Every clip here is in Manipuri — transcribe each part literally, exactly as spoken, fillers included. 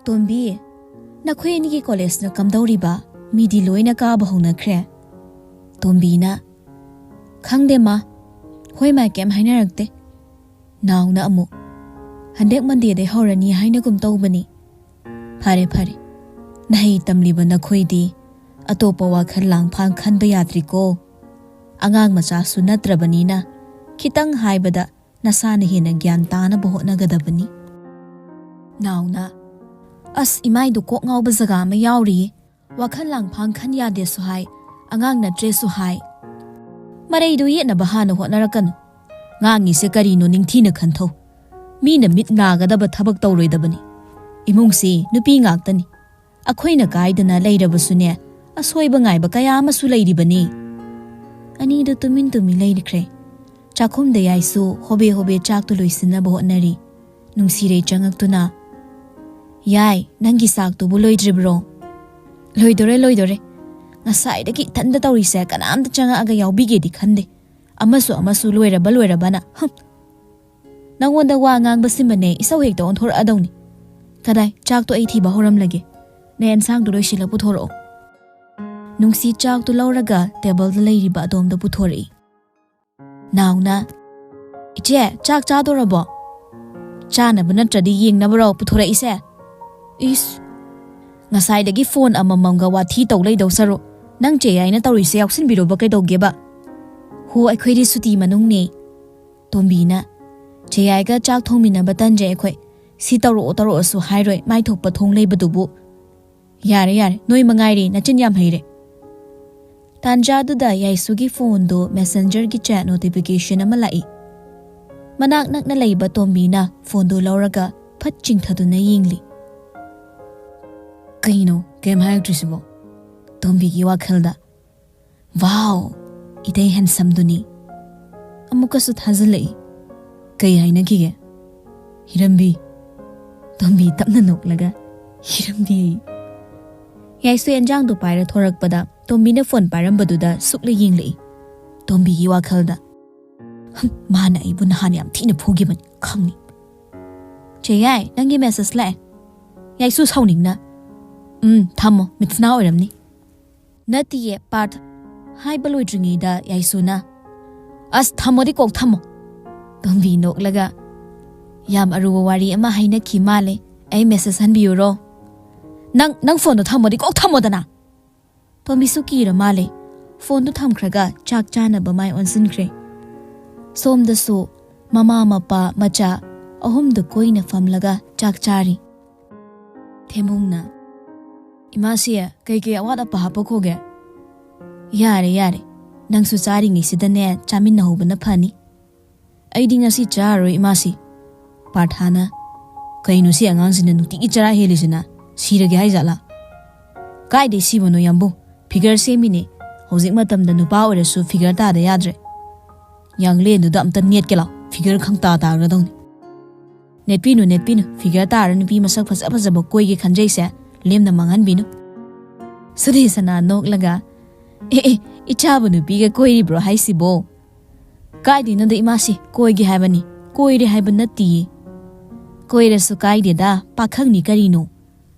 "ꯇꯣꯝꯕꯤ, ꯅꯈꯣꯏ ꯑꯅꯤꯒꯤ ꯀꯣꯂꯦꯖꯅ ꯀꯝꯗꯧꯔꯤꯕ? ꯃꯤꯗꯤ ꯂꯣꯏꯅ ꯀꯥꯕ ꯍꯧꯅꯈ꯭ꯔꯦ?" ꯇꯣꯝꯕꯤꯅ, "ꯈꯪꯗꯦ ꯃꯥ, ꯍꯣꯏ ꯃꯥ, ꯀꯩꯝ ꯍꯥꯏꯅꯔꯛꯇꯦ꯫" ꯅꯥꯎꯅ ꯑꯃꯨꯛ, "ꯍꯟꯗꯛ ꯃꯟꯗꯦꯗꯩ ꯍꯧꯔꯅꯤ ꯍꯥꯏꯅꯒꯨꯝ ꯇꯧꯕꯅꯤ꯫" "ꯐꯔꯦ ꯐꯔꯦ, ꯅꯍꯩ ꯇꯝꯂꯤꯕ ꯅꯈꯣꯏꯗꯤ ꯑꯇꯣꯞꯄ ꯋꯥꯈꯜ ꯂꯥꯡꯐꯥꯡ ꯈꯟꯕ ꯌꯥꯗ꯭ꯔꯤꯀꯣ꯫ ꯑꯉꯥꯡ ꯃꯆꯥꯁꯨ ꯅꯠꯇ꯭ꯔꯕꯅꯤꯅ ꯈꯤꯇꯪ ꯍꯥꯏꯕꯗ ꯅꯁꯥꯅ ꯍꯦꯟꯅ ꯒ꯭ꯌꯥꯟ ꯇꯥꯅꯕ ꯍꯣꯠꯅꯒꯗꯕꯅꯤ꯫" ꯅꯥꯎꯅ, "ꯑꯁ, ꯏꯃꯥꯏꯗꯣ ꯀꯣꯛ ꯉꯥꯎꯕ ꯖꯒꯥ ꯑꯃ ꯌꯥꯎꯔꯤꯌꯦ꯫ ꯋꯥꯈꯜ ꯂꯥꯡꯐꯥꯡ ꯈꯟ ꯌꯥꯗꯦꯁꯨ ꯍꯥꯏ, ꯑꯉꯥꯡ ꯅꯠꯇ꯭ꯔꯦꯁꯨ ꯍꯥꯏ꯫ ꯃꯔꯩꯗꯣ ꯌꯦꯠꯅꯕ ꯍꯥꯟꯅ ꯍꯣꯠꯅꯔꯛꯀꯅꯨ꯫ ꯉꯥꯡꯉꯤꯁꯦ ꯀꯔꯤꯅꯣ ꯅꯤꯡꯊꯤꯅ ꯈꯟꯊꯧ꯫ ꯃꯤꯅ ꯃꯤꯠ ꯅꯥꯒꯗꯕ ꯊꯕꯛ ꯇꯧꯔꯣꯏꯗꯕꯅꯤ꯫ ꯏꯃꯨꯡꯁꯤ ꯅꯨꯄꯤ ꯉꯥꯛꯇꯅꯤ꯫ ꯑꯩꯈꯣꯏꯅ ꯀꯥꯏꯗꯅ ꯂꯩꯔꯕꯁꯨꯅꯦ, ꯑꯁꯣꯏꯕ ꯉꯥꯏꯕ ꯀꯌꯥ ꯑꯃꯁꯨ ꯂꯩꯔꯤꯕꯅꯤ꯫" ꯑꯅꯤꯗꯨ ꯇꯨꯃꯤꯟ ꯇꯨꯃꯤꯟ ꯂꯩꯈ꯭ꯔꯦ꯫ ꯆꯥꯛꯈꯨꯝꯗ ꯌꯥꯏꯁꯨ ꯍꯣꯕꯦ ꯍꯣꯕꯦ ꯆꯥꯛꯇꯨ ꯂꯣꯏꯁꯤꯟꯅꯕ ꯍꯣꯠꯅꯔꯤ꯫ ꯅꯨꯡꯁꯤꯔꯩ ꯆꯪꯉꯛꯇꯨꯅ, "ꯌꯥꯏ, ꯅꯪꯒꯤ ꯆꯥꯛꯇꯨꯕꯨ ꯂꯣꯏꯗ꯭ꯔꯤꯕ꯭ꯔꯣ?" "ꯂꯣꯏꯗꯣꯔꯦ, ꯂꯣꯏꯗꯣꯔꯦ꯫ ꯉꯁꯥꯏꯗꯒꯤ ꯏꯊꯟꯗ ꯇꯧꯔꯤꯁꯦ, ꯀꯅꯥꯝꯇ ꯆꯪꯉꯛꯑꯒ ꯌꯥꯎꯕꯤꯒꯦꯗꯤ ꯈꯟꯗꯦ꯫ ꯑꯃꯁꯨ ꯑꯃꯁꯨ ꯂꯣꯏꯔꯕ ꯂꯣꯏꯔꯕꯅ, ꯍꯝ꯫ ꯅꯪꯉꯣꯟꯗ ꯋꯥ ꯉꯥꯡꯕꯁꯤꯃꯅꯦ, ꯏꯁꯧ ꯍꯦꯛꯇ ꯑꯣꯟꯊꯣꯔꯛꯑꯗꯧꯅꯤ꯫ ꯀꯗꯥꯏ, ꯆꯥꯛꯇꯣ ꯑꯩ ꯊꯤꯕ ꯍꯧꯔꯝꯂꯒꯦ꯫ ꯅꯪ ꯑꯦꯟꯁꯥꯡꯗꯣ ꯂꯣꯏꯁꯤꯜꯂ ꯄꯨꯊꯣꯔꯛꯑꯣ꯫" ꯅꯨꯡꯁꯤ ꯆꯥꯛꯇꯨ ꯂꯧꯔꯒ ꯇꯦꯕꯜꯗ ꯂꯩꯔꯤꯕ ꯑꯗꯣꯝꯗ ꯄꯨꯊꯣꯔꯛꯏ꯫ ꯅꯥꯎꯅ, "ꯏꯆꯦ, ꯆꯥꯛ ꯆꯥꯗꯣꯔꯕꯣ? ꯆꯥꯅꯕ ꯅꯠꯇ꯭ꯔꯗꯤ ꯌꯦꯡꯅꯕꯔꯣ ꯄꯨꯊꯣꯔꯛꯏꯁꯦ? ꯏꯁ, ꯉꯁꯥꯏꯗꯒꯤ ꯐꯣꯟ ꯑꯃꯃꯝꯒ ꯋꯥꯊꯤ ꯇꯧ ꯂꯩꯗꯧ ꯁꯔꯨꯛ, ꯅꯪ ꯆꯦ ꯌꯥꯏꯅ ꯇꯧꯔꯤꯁꯦ ꯌꯥꯎꯁꯤꯟꯕꯤꯔꯨꯕ ꯀꯩꯗꯧꯒꯦꯕ?" "ꯍꯣ, ꯑꯩꯈꯣꯏꯗꯤ ꯁꯨꯇꯤ ꯃꯅꯨꯡꯅꯦ꯫" ꯇꯣꯝꯕꯤꯅ, "ꯆꯦ ꯌꯥꯏꯒ ꯆꯥꯛ ꯊꯣꯡꯃꯤꯟꯅꯕ ꯇꯟꯖꯩ ꯑꯩꯈꯣꯏ꯫ ꯁꯤ ꯇꯧꯔꯛꯑꯣ ꯇꯧꯔꯛꯑꯣꯁꯨ ꯍꯥꯏꯔꯣꯏ, ꯃꯥꯏ ꯊꯣꯛꯄ ꯊꯣꯡ ꯂꯩꯕꯗꯨꯕꯨ꯫" "ꯌꯥꯔꯦ, ꯌꯥꯔꯦ, ꯅꯣꯏ ꯃꯉꯥꯏꯔꯦ ꯅꯆꯤꯟ ꯌꯥꯝ ꯍꯩꯔꯦ꯫" ꯇꯥꯟꯖꯥꯗꯨꯗ ꯌꯥꯏꯁꯨꯒꯤ ꯐꯣꯟꯗꯨ ꯃꯦꯁꯦꯟꯖꯔꯒꯤ ꯆꯦꯠ ꯅꯣꯇꯤꯐꯤꯀꯦꯁꯟ ꯑꯃ ꯂꯥꯛꯏ꯫ ꯃꯅꯥꯛ ꯅꯛꯅ ꯂꯩꯕ ꯇꯣꯝꯕꯤꯅ ꯐꯣꯟꯗꯨ ꯂꯧꯔꯒ ꯐꯠ ꯆꯤꯡꯊꯗꯨꯅ ꯌꯦꯡꯂꯤ꯫ "ꯀꯩꯅꯣ, ꯀꯩꯝ ꯍꯥꯏꯔꯛꯇ꯭ꯔꯤꯁꯤꯕꯣ?" ꯇꯣꯝꯕꯤꯒꯤ ꯋꯥꯈꯜꯗ꯫ "ꯋꯥꯎ, ꯏꯇꯩ ꯍꯦꯟꯁꯝꯗꯨꯅꯤ꯫" ꯑꯃꯨꯛꯀꯁꯨ ꯊꯥꯖꯤꯜꯂꯛꯏ꯫ "ꯀꯩ ꯍꯥꯏꯅꯈꯤꯒꯦ?" "ꯍꯤꯔꯝꯕꯤ꯫" ꯇꯣꯝꯕꯤ ꯇꯞꯅ ꯅꯣꯛꯂꯒ, "ꯍꯤꯔꯝꯕꯤ꯫" ꯌꯥꯏꯁꯨ ꯑꯦꯟꯖꯥꯡꯗꯨ ꯄꯥꯏꯔ ꯊꯣꯔꯛꯄꯗ ꯇꯣꯝꯕꯤꯅ ꯐꯣꯟ ꯄꯥꯏꯔꯝꯕꯗꯨꯗ ꯁꯨꯛꯂ ꯌꯦꯡꯂꯛꯏ꯫ ꯇꯣꯝꯕꯤꯒꯤ ꯋꯥꯈꯜꯗ, "ꯍꯝ, ꯃꯥꯅ ꯑꯩꯕꯨ ꯅꯍꯥꯟ ꯌꯥꯝ ꯊꯤꯅ ꯐꯨꯈꯤꯕꯅꯤ, ꯈꯪꯅꯤ꯫" "ꯆꯦ ꯌꯥꯏ, ꯅꯪꯒꯤ ꯃꯦꯁꯦꯖ ꯂꯥꯛꯑꯦ꯫" ꯌꯥꯏꯁꯨ ꯁꯥꯎꯅꯤꯡꯅ, "ꯎꯝ, ꯊꯝꯃꯣ, ꯃꯤꯠꯁꯅꯥ ꯑꯣꯏꯔꯝꯅꯤ"꯫ "ꯅꯠꯇꯤꯌꯦ ꯄꯥꯔꯊ"꯫ ꯍꯥꯏꯕ ꯂꯣꯏꯗ꯭ꯔꯤꯉꯩꯗ ꯌꯥꯏꯁꯨꯅ, "ꯑꯁ, ꯊꯝꯃꯣꯗꯤ ꯀꯣꯛ ꯊꯝꯃꯣ"꯫ ꯇꯣꯝꯕꯤ ꯅꯣꯛꯂꯒ, "ꯌꯥꯝ ꯑꯔꯨꯕ ꯋꯥꯔꯤ ꯑꯃ ꯍꯥꯏꯅꯈꯤ ꯃꯥꯜꯂꯦ, ꯑꯩ ꯃꯦꯁꯦꯖ ꯍꯟꯕꯤꯌꯨꯔꯣ?" "ꯅꯪ, ꯅꯪ ꯐꯣꯟꯗꯣ ꯊꯝꯃꯣꯗꯤ ꯀꯣꯛ ꯊꯝꯃꯣꯗꯅ"꯫ ꯇꯣꯝꯕꯤꯁꯨ ꯀꯤꯔ ꯃꯥꯜꯂꯦ꯫ ꯐꯣꯟꯗꯨ ꯊꯝꯈ꯭ꯔꯒ ꯆꯥꯛ ꯆꯥꯅꯕ ꯃꯥꯏ ꯑꯣꯟꯁꯤꯟꯈ꯭ꯔꯦ꯫ ꯁꯣꯝꯗꯁꯨ ꯃꯃꯥ, ꯃꯄꯥ, ꯃꯆꯥ ꯑꯍꯨꯝꯗꯨ ꯀꯣꯏꯅ ꯐꯝꯂꯒ ꯆꯥꯛ ꯆꯥꯔꯤ꯫ ꯊꯦꯝꯕꯨꯡꯅ, "ꯏꯃꯥꯁꯤ, ꯀꯩꯀꯩ ꯑꯋꯥꯠ ꯑꯄꯥ ꯍꯥꯞꯄꯛꯈꯣꯒꯦ?" "ꯌꯥꯔꯦ, ꯌꯥꯔꯦ, ꯅꯪꯁꯨ ꯆꯥꯔꯤꯉꯩꯁꯤꯗꯅꯦ ꯆꯥꯃꯤꯟꯅꯍꯧꯕꯅ ꯐꯅꯤ"꯫ "ꯑꯩꯗꯤ ꯉꯁꯤ ꯆꯥꯔꯔꯣꯏ ꯏꯃꯥꯁꯤ"꯫ ꯄꯥꯔꯊꯥꯅ, "ꯀꯩꯅꯣ ꯁꯤ ꯑꯉꯥꯡꯁꯤꯅ ꯅꯨꯡꯇꯤꯒꯤ ꯆꯔꯥ ꯍꯦꯜꯂꯤꯁꯤꯅ? ꯁꯤꯔꯒꯦ ꯍꯥꯏꯖꯥꯠꯂꯥ?" "ꯀꯥꯏꯗꯩ ꯁꯤꯕꯅꯣ ꯌꯥꯝꯕꯨꯡ? ꯐꯤꯒꯔ ꯁꯦꯝꯃꯤꯅꯦ꯫ ꯍꯧꯖꯤꯛ ꯃꯇꯝꯗ ꯅꯨꯄꯥ ꯑꯣꯏꯔꯁꯨ ꯐꯤꯒꯔ ꯇꯥꯗ ꯌꯥꯗ꯭ꯔꯦ꯫ ꯌꯥꯡꯂꯦꯟꯗꯨꯗ ꯑꯝꯇ ꯅꯦꯠꯀꯦ ꯂꯥꯎ, ꯐꯤꯒꯔ ꯈꯪꯇꯥ ꯇꯥꯒꯗꯧꯅꯤ"꯫ "ꯅꯦꯠꯄꯤꯅꯨ, ꯅꯦꯠꯄꯤꯅꯨ, ꯐꯤꯒꯔ ꯇꯥꯔ ꯅꯨꯄꯤ ꯃꯁꯛ ꯐꯖ ꯐꯖꯕ ꯀꯣꯏꯒꯦ ꯈꯟꯖꯩꯁꯦ ꯂꯦꯝꯅ ꯃꯥꯡꯍꯟꯕꯤꯅꯨ"꯫ ꯁꯨꯗꯦꯁꯅꯥ ꯅꯣꯛꯂꯒ, "ꯑꯦ, ꯑꯦ, ꯏꯆꯥꯕꯨ ꯅꯨꯄꯤꯒ ꯀꯣꯏꯔꯤꯕ꯭ꯔꯣ ꯍꯥꯏꯁꯤꯕꯣ?" "ꯀꯥꯏꯗꯩꯅꯣꯗ ꯏꯃꯥꯁꯤ, ꯀꯣꯏꯒꯦ ꯍꯥꯏꯕꯅꯤ, ꯀꯣꯏꯔꯦ ꯍꯥꯏꯕ ꯅꯠꯇꯤꯌꯦ"꯫ "ꯀꯣꯏꯔꯁꯨ ꯀꯥꯏꯗꯦꯗ, ꯄꯥꯈꯪꯅꯤ ꯀꯔꯤꯅꯣ꯫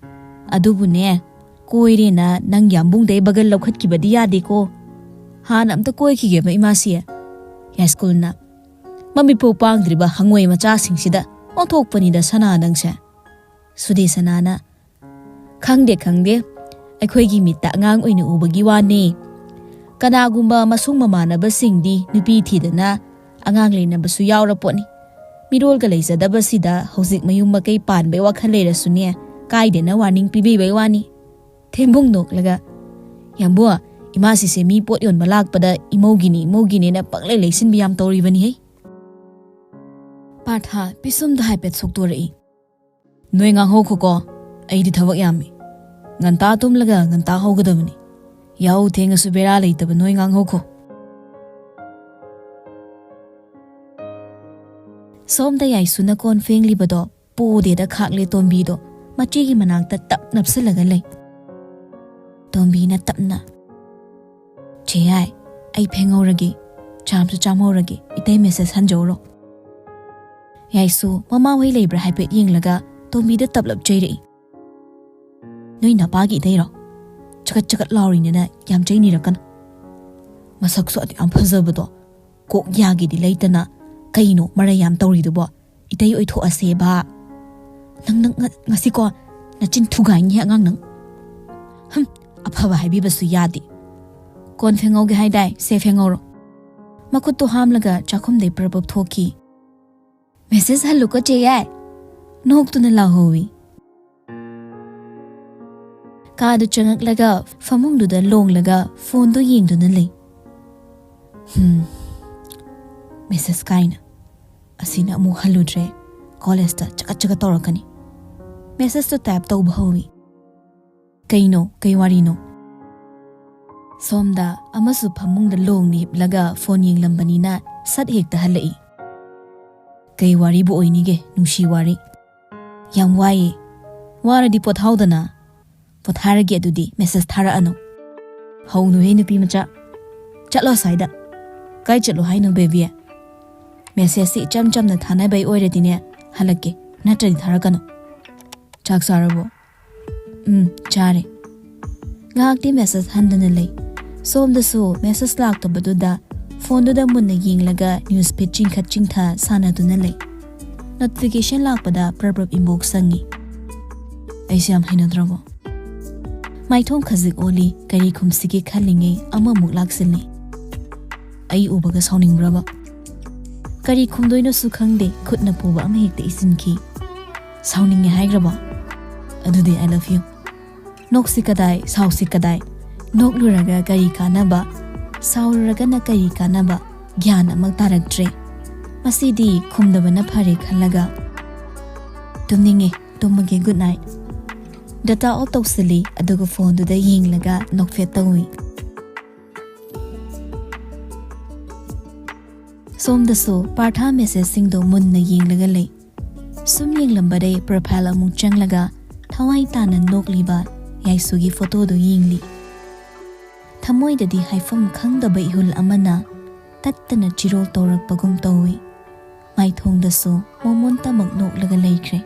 ꯑꯗꯨꯕꯨꯅꯦ, ꯀꯣꯏꯔꯦꯅ ꯅꯪ ꯌꯥꯝꯕꯨꯡꯗꯩ ꯕꯒꯜ ꯂꯧꯈꯠꯈꯤꯕꯗꯤ ꯌꯥꯗꯦꯀꯣ꯫ ꯍꯥꯟꯅ ꯑꯝꯇ ꯀꯣꯏꯈꯤꯒꯦꯕ ꯏꯃꯥꯁꯤ꯫ ꯌꯥꯏꯁ꯭ꯀꯨꯜꯅ ꯃꯃꯤꯠꯐꯥꯎ ꯄꯥꯡꯗ꯭ꯔꯤꯕ ꯍꯉꯣꯏ ꯃꯆꯥꯁꯤꯡꯁꯤꯗ ꯑꯣꯟꯊꯣꯛꯄꯅꯤꯗ ꯁꯅꯥ ꯅꯪꯁꯦ"꯫ ꯁꯨꯗꯦꯁꯅꯥꯅ, "ꯈꯪꯗꯦ, ꯈꯪꯗꯦ꯫ ꯑꯩꯈꯣꯏꯒꯤ ꯃꯤꯠꯇ ꯑꯉꯥꯡ ꯑꯣꯏꯅ ꯎꯕꯒꯤ ꯋꯥꯅꯦ꯫ ꯀꯅꯥꯒꯨꯝꯕ ꯃꯁꯨꯡ ꯃꯃꯥꯟꯅꯕꯁꯤꯡꯗꯤ ꯅꯨꯄꯤ ꯊꯤꯗꯅ ꯑꯉꯥꯡ ꯂꯩꯅꯕꯁꯨ ꯌꯥꯎꯔ ꯄꯣꯠꯅꯤ꯫ ꯃꯤꯔꯣꯜꯒ ꯂꯩꯖꯗꯕꯁꯤꯗ ꯍꯧꯖꯤꯛ ꯃꯌꯨꯝ ꯃꯀꯩ ꯄꯥꯟꯕꯩ ꯋꯥꯈꯜ ꯂꯩꯔꯁꯨꯅꯦ, ꯀꯥꯏꯗꯦꯅ ꯋꯥꯔꯅꯤꯡ ꯄꯤꯕꯤꯕꯩ ꯋꯥꯅꯤ"꯫ ꯊꯦꯝꯕꯨꯡ ꯅꯣꯛꯂꯒ, "ꯌꯥꯝꯕꯨ, ꯏꯃꯥꯁꯤꯁꯦ ꯃꯤ ꯄꯣꯠ ꯌꯣꯟꯕ ꯂꯥꯛꯄꯗ ꯏꯃꯧꯒꯤꯅꯤ, ꯏꯃꯧꯒꯤꯅꯤꯅ ꯄꯪꯂꯩ ꯂꯩꯁꯤꯟꯕꯤ ꯌꯥꯝ ꯇꯧꯔꯤꯕꯅꯤꯍꯦ"꯫ ꯄꯥꯔꯊ ꯄꯤꯁꯨꯝꯗ ꯍꯥꯏꯐꯦꯠ ꯁꯣꯛꯇꯣꯔꯛꯏ꯫ "ꯅꯣꯏ ꯉꯥꯡꯍꯧꯈꯣꯀꯣ, ꯑꯩꯗꯤ ꯊꯕꯛ ꯌꯥꯝꯃꯤ꯫ ꯉꯟꯇꯥ ꯇꯨꯝꯂꯒ ꯉꯟꯇꯥ ꯍꯧꯒꯗꯕꯅꯤ꯫ ꯌꯥꯍꯧ ꯊꯦꯡꯉꯁꯨ ꯕꯦꯔꯥ ꯂꯩꯇꯕ ꯅꯣꯏ ꯉꯥꯡꯍꯧꯈꯣ"꯫ ꯁꯣꯝꯗ ꯌꯥꯏꯁꯨꯅ ꯀꯣꯟ ꯐꯦꯡꯂꯤꯕꯗꯣ ꯄꯣꯗꯦꯗ ꯈꯥꯛꯂꯦ ꯇꯣꯝꯕꯤꯗꯣ ꯃꯆꯦꯒꯤ ꯃꯅꯥꯛꯇ ꯇꯞ ꯅꯞꯁꯤꯜꯂꯒ ꯂꯩ꯫ ꯇꯣꯝꯕꯤꯅ ꯇꯞꯅ, "ꯆꯦ ꯌꯥꯏ, ꯑꯩ ꯐꯦꯡꯍꯧꯔꯒꯦ, ꯆꯥꯝꯁꯨ ꯆꯥꯝꯍꯧꯔꯒꯦ, ꯏꯇꯩ ꯃꯦꯁꯦꯖ ꯍꯟꯖꯧꯔꯣ"꯫ ꯌꯥꯏꯁꯨ ꯃꯃꯥꯍꯣꯏ ꯂꯩꯕ꯭ꯔꯥ ꯍꯥꯏꯐꯦꯠ ꯌꯦꯡꯂꯒ ꯇꯣꯝꯕꯤꯗ ꯇꯞꯂꯞ ꯆꯩꯔꯛꯏ꯫ ꯅꯣꯏ ꯅꯄꯥꯒꯤ ꯏꯇꯩꯔꯣ? ꯆꯀꯠ ꯆꯀꯠ ꯂꯥꯎꯔꯤꯅꯦꯅ ꯌꯥꯝ ꯆꯩꯅꯤꯔꯛꯀꯅꯨ꯫ ꯃꯁꯛꯁꯨ ꯑꯗꯨ ꯌꯥꯝ ꯐꯖꯕꯗꯣ, ꯀꯣꯛ ꯌꯥꯒꯤꯗꯤ ꯂꯩꯇꯅ ꯀꯩꯅꯣ ꯃꯔꯩ ꯌꯥꯝ ꯇꯧꯔꯤꯗꯨꯕꯣ? ꯏꯇꯩ ꯑꯣꯏꯊꯣꯛꯑꯁꯦꯕ꯫ ꯅꯪ, ꯅꯪ ꯉ-, ꯉꯁꯤꯀꯣ ꯅꯆꯤꯟ ꯊꯨꯒꯥꯏꯅꯤ ꯑꯉꯥꯡ ꯅꯪ꯫ ꯍꯝ, ꯑꯐꯕ ꯍꯥꯏꯕꯤꯕꯁꯨ ꯌꯥꯗꯦ꯫ ꯀꯣꯟ ꯐꯦꯡꯍꯧꯒꯦ ꯍꯥꯏꯗꯥꯏ, ꯁꯦ ꯐꯦꯡꯍꯧꯔꯣ꯫ ꯃꯈꯨꯠꯇꯣ ꯍꯥꯝꯂꯒ ꯆꯥꯛꯈꯨꯝꯗꯩ ꯄ꯭ꯔꯞ ꯄ꯭ꯔꯞ ꯊꯣꯛꯈꯤ꯫ "ꯃꯦꯁꯦꯖ ꯍꯜꯂꯨꯀꯣ ꯆꯦ ꯌꯥꯏ", ꯅꯣꯛꯇꯨꯅ ꯂꯥꯎꯍꯧꯋꯤ꯫ ꯀꯥꯗꯨ ꯆꯪꯉꯛꯂꯒ ꯐꯃꯨꯡꯗꯨꯗ ꯂꯣꯡꯂꯒ ꯐꯣꯟꯗꯨ ꯌꯦꯡꯗꯨꯅ ꯂꯩ꯫ "ꯍꯝ, ꯃꯦꯁꯦꯖ ꯀꯥꯏꯅ꯫ ꯑꯁꯤꯅ ꯑꯃꯨꯛ ꯍꯜꯂꯨꯗ꯭ꯔꯦ꯫ ꯀꯣꯂꯦꯖꯇ ꯆꯀꯠ ꯆꯀꯠ ꯇꯧꯔꯛꯀꯅꯤ꯫" ꯃꯦꯁꯦꯖꯇꯨ ꯇꯥꯏꯞ ꯇꯧꯕ ꯍꯧꯋꯤ꯫ "ꯀꯩꯅꯣ? ꯀꯩ ꯋꯥꯔꯤꯅꯣ?" ꯁꯣꯝꯗ ꯑꯃꯁꯨ ꯐꯃꯨꯡꯗ ꯂꯣꯡꯅ ꯍꯤꯞꯂꯒ ꯐꯣꯟ ꯌꯦꯡꯂꯝꯕꯅꯤꯅ ꯁꯠ ꯍꯦꯛꯇ ꯍꯜꯂꯛꯏ꯫ "ꯀꯩ ꯋꯥꯔꯤꯕꯨ ꯑꯣꯏꯅꯤꯒꯦ, ꯅꯨꯡꯁꯤ ꯋꯥꯔꯤ꯫ ꯌꯥꯝ ꯋꯥꯏꯌꯦ꯫ ꯋꯥꯔꯗꯤ ꯄꯣꯊꯥꯎꯗꯅ꯫ ꯄꯣꯊꯥꯔꯒꯦ ꯑꯗꯨꯗꯤ, ꯃꯦꯁꯦꯖ ꯊꯥꯔꯛꯑꯅꯨ꯫" "ꯍꯧꯅꯨꯍꯦ ꯅꯨꯄꯤ ꯃꯆꯥ꯫ ꯆꯠꯂꯣ ꯑꯁ꯭ꯋꯥꯏꯗ꯫" "ꯀꯥꯏ ꯆꯠꯂꯣ ꯍꯥꯏꯅꯣ ꯕꯦꯕꯤ?" "ꯃꯦꯁꯦꯖꯁꯤ ꯏꯆꯝ ꯆꯝꯅ ꯊꯥꯅꯕꯩ ꯑꯣꯏꯔꯗꯤꯅꯦ, ꯍꯜꯂꯛꯀꯦ꯫ ꯅꯠꯇ꯭ꯔꯗꯤ ꯊꯥꯔꯛꯀꯅꯨ꯫" "ꯆꯥꯛ ꯆꯥꯔꯕꯣ?" "ꯎꯝ, ꯆꯥꯔꯦ꯫" ꯉꯥꯏꯍꯥꯛꯇꯤ ꯃꯦꯁꯦꯖ ꯍꯟꯗꯅ ꯂꯩ꯫ ꯁꯣꯝꯗꯁꯨ ꯃꯦꯁꯦꯖ ꯂꯥꯛꯇꯕꯗꯨꯗ ꯐꯣꯟꯗꯨꯗ ꯃꯨꯟꯅ ꯌꯦꯡꯂꯒ ꯅ꯭ꯌꯨꯁ ꯐꯤꯗ ꯆꯤꯡꯈꯠ ꯆꯤꯡꯊ ꯁꯥꯟꯅꯗꯨꯅ ꯂꯩ꯫ ꯅꯣꯇꯤꯐꯤꯀꯦꯁꯟ ꯂꯥꯛꯄꯗ ꯄ꯭ꯔꯞ ꯄ꯭ꯔꯞ ꯏꯟꯕꯣꯛꯁ ꯆꯪꯉꯤ꯫ "ꯑꯩꯁꯦ ꯌꯥꯝ ꯍꯩꯅꯗ꯭ꯔꯕꯣ?" ꯃꯥꯏꯊꯣꯡ ꯈꯖꯤꯛ ꯑꯣꯜꯂꯤ, ꯀꯔꯤ ꯈꯨꯝꯁꯤꯒꯦ ꯈꯜꯂꯤꯉꯩ ꯑꯃꯃꯨꯛ ꯂꯥꯛꯁꯤꯜꯂꯤ꯫ ꯑꯩ ꯎꯕꯒ ꯁꯥꯎꯅꯤꯡꯕ꯭ꯔꯕ? ꯀꯔꯤ ꯈꯨꯝꯗꯣꯏꯅꯣꯁꯨ ꯈꯪꯗꯦ, ꯈꯨꯠꯅ ꯄꯨꯕ ꯑꯃ ꯍꯦꯛꯇ ꯏꯁꯤꯟꯈꯤ꯫ "ꯁꯥꯎꯅꯤꯡꯉꯦ ꯍꯥꯏꯈ꯭ꯔꯕꯣ? ꯑꯗꯨꯗꯤ I love you꯫" ꯅꯣꯛꯁꯤ ꯀꯗꯥꯏ, ꯁꯥꯎꯁꯤ ꯀꯗꯥꯏ? ꯅꯣꯛꯂꯨꯔꯒ ꯀꯔꯤ ꯀꯥꯟꯅꯕ? ꯁꯥꯎꯔꯨꯔꯒꯅ ꯀꯔꯤ ꯀꯥꯟꯅꯕ? ꯒ꯭ꯌꯥꯟ ꯑꯃ ꯇꯥꯔꯛꯇ꯭ꯔꯦ꯫ ꯃꯁꯤꯗꯤ ꯈꯨꯝꯗꯕꯅ ꯐꯔꯦ ꯈꯜꯂꯒ, "ꯇꯨꯝꯅꯤꯡꯉꯦ, ꯇꯨꯝꯃꯒꯦ, good night꯫" ꯗꯇꯥ ꯑꯣꯐ ꯇꯧꯁꯤꯜꯂꯤ, ꯑꯗꯨꯒ ꯐꯣꯟꯗꯨꯗ ꯌꯦꯡꯂꯒ ꯅꯣꯛꯐꯦꯠ ꯇꯧꯏ꯫ ꯁꯣꯝꯗꯁꯨ ꯄꯥꯔꯊ ꯃꯦꯁꯦꯖꯁꯤꯡꯗꯣ ꯃꯨꯟꯅ ꯌꯦꯡꯂꯒ ꯂꯩ꯫ ꯁꯨꯝ ꯌꯦꯡꯂꯝꯕꯗꯩ ꯄ꯭ꯔꯣꯐꯥꯏꯜ ꯑꯃꯨꯛ ꯆꯪꯂꯒ ꯊꯋꯥꯏ ꯇꯥꯅ ꯅꯣꯛꯂꯤꯕ ꯌꯥꯏꯁꯨꯒꯤ ꯐꯣꯇꯣꯗꯨ ꯌꯦꯡꯂꯤ꯫ ꯊꯃꯣꯏꯗꯗꯤ ꯍꯥꯏꯐꯝ ꯈꯪꯗꯕ ꯏꯍꯨꯜ ꯑꯃꯅ ꯇꯠꯇꯅ ꯆꯤꯔꯣꯜ ꯇꯧꯔꯛꯄꯒꯨꯝ ꯇꯧꯏ꯫ ꯃꯥꯏꯊꯣꯡꯗꯁꯨ ꯃꯣꯃꯣꯟꯇꯃꯛ ꯅꯣꯛꯂꯒ ꯂꯩꯈ꯭ꯔꯦ꯫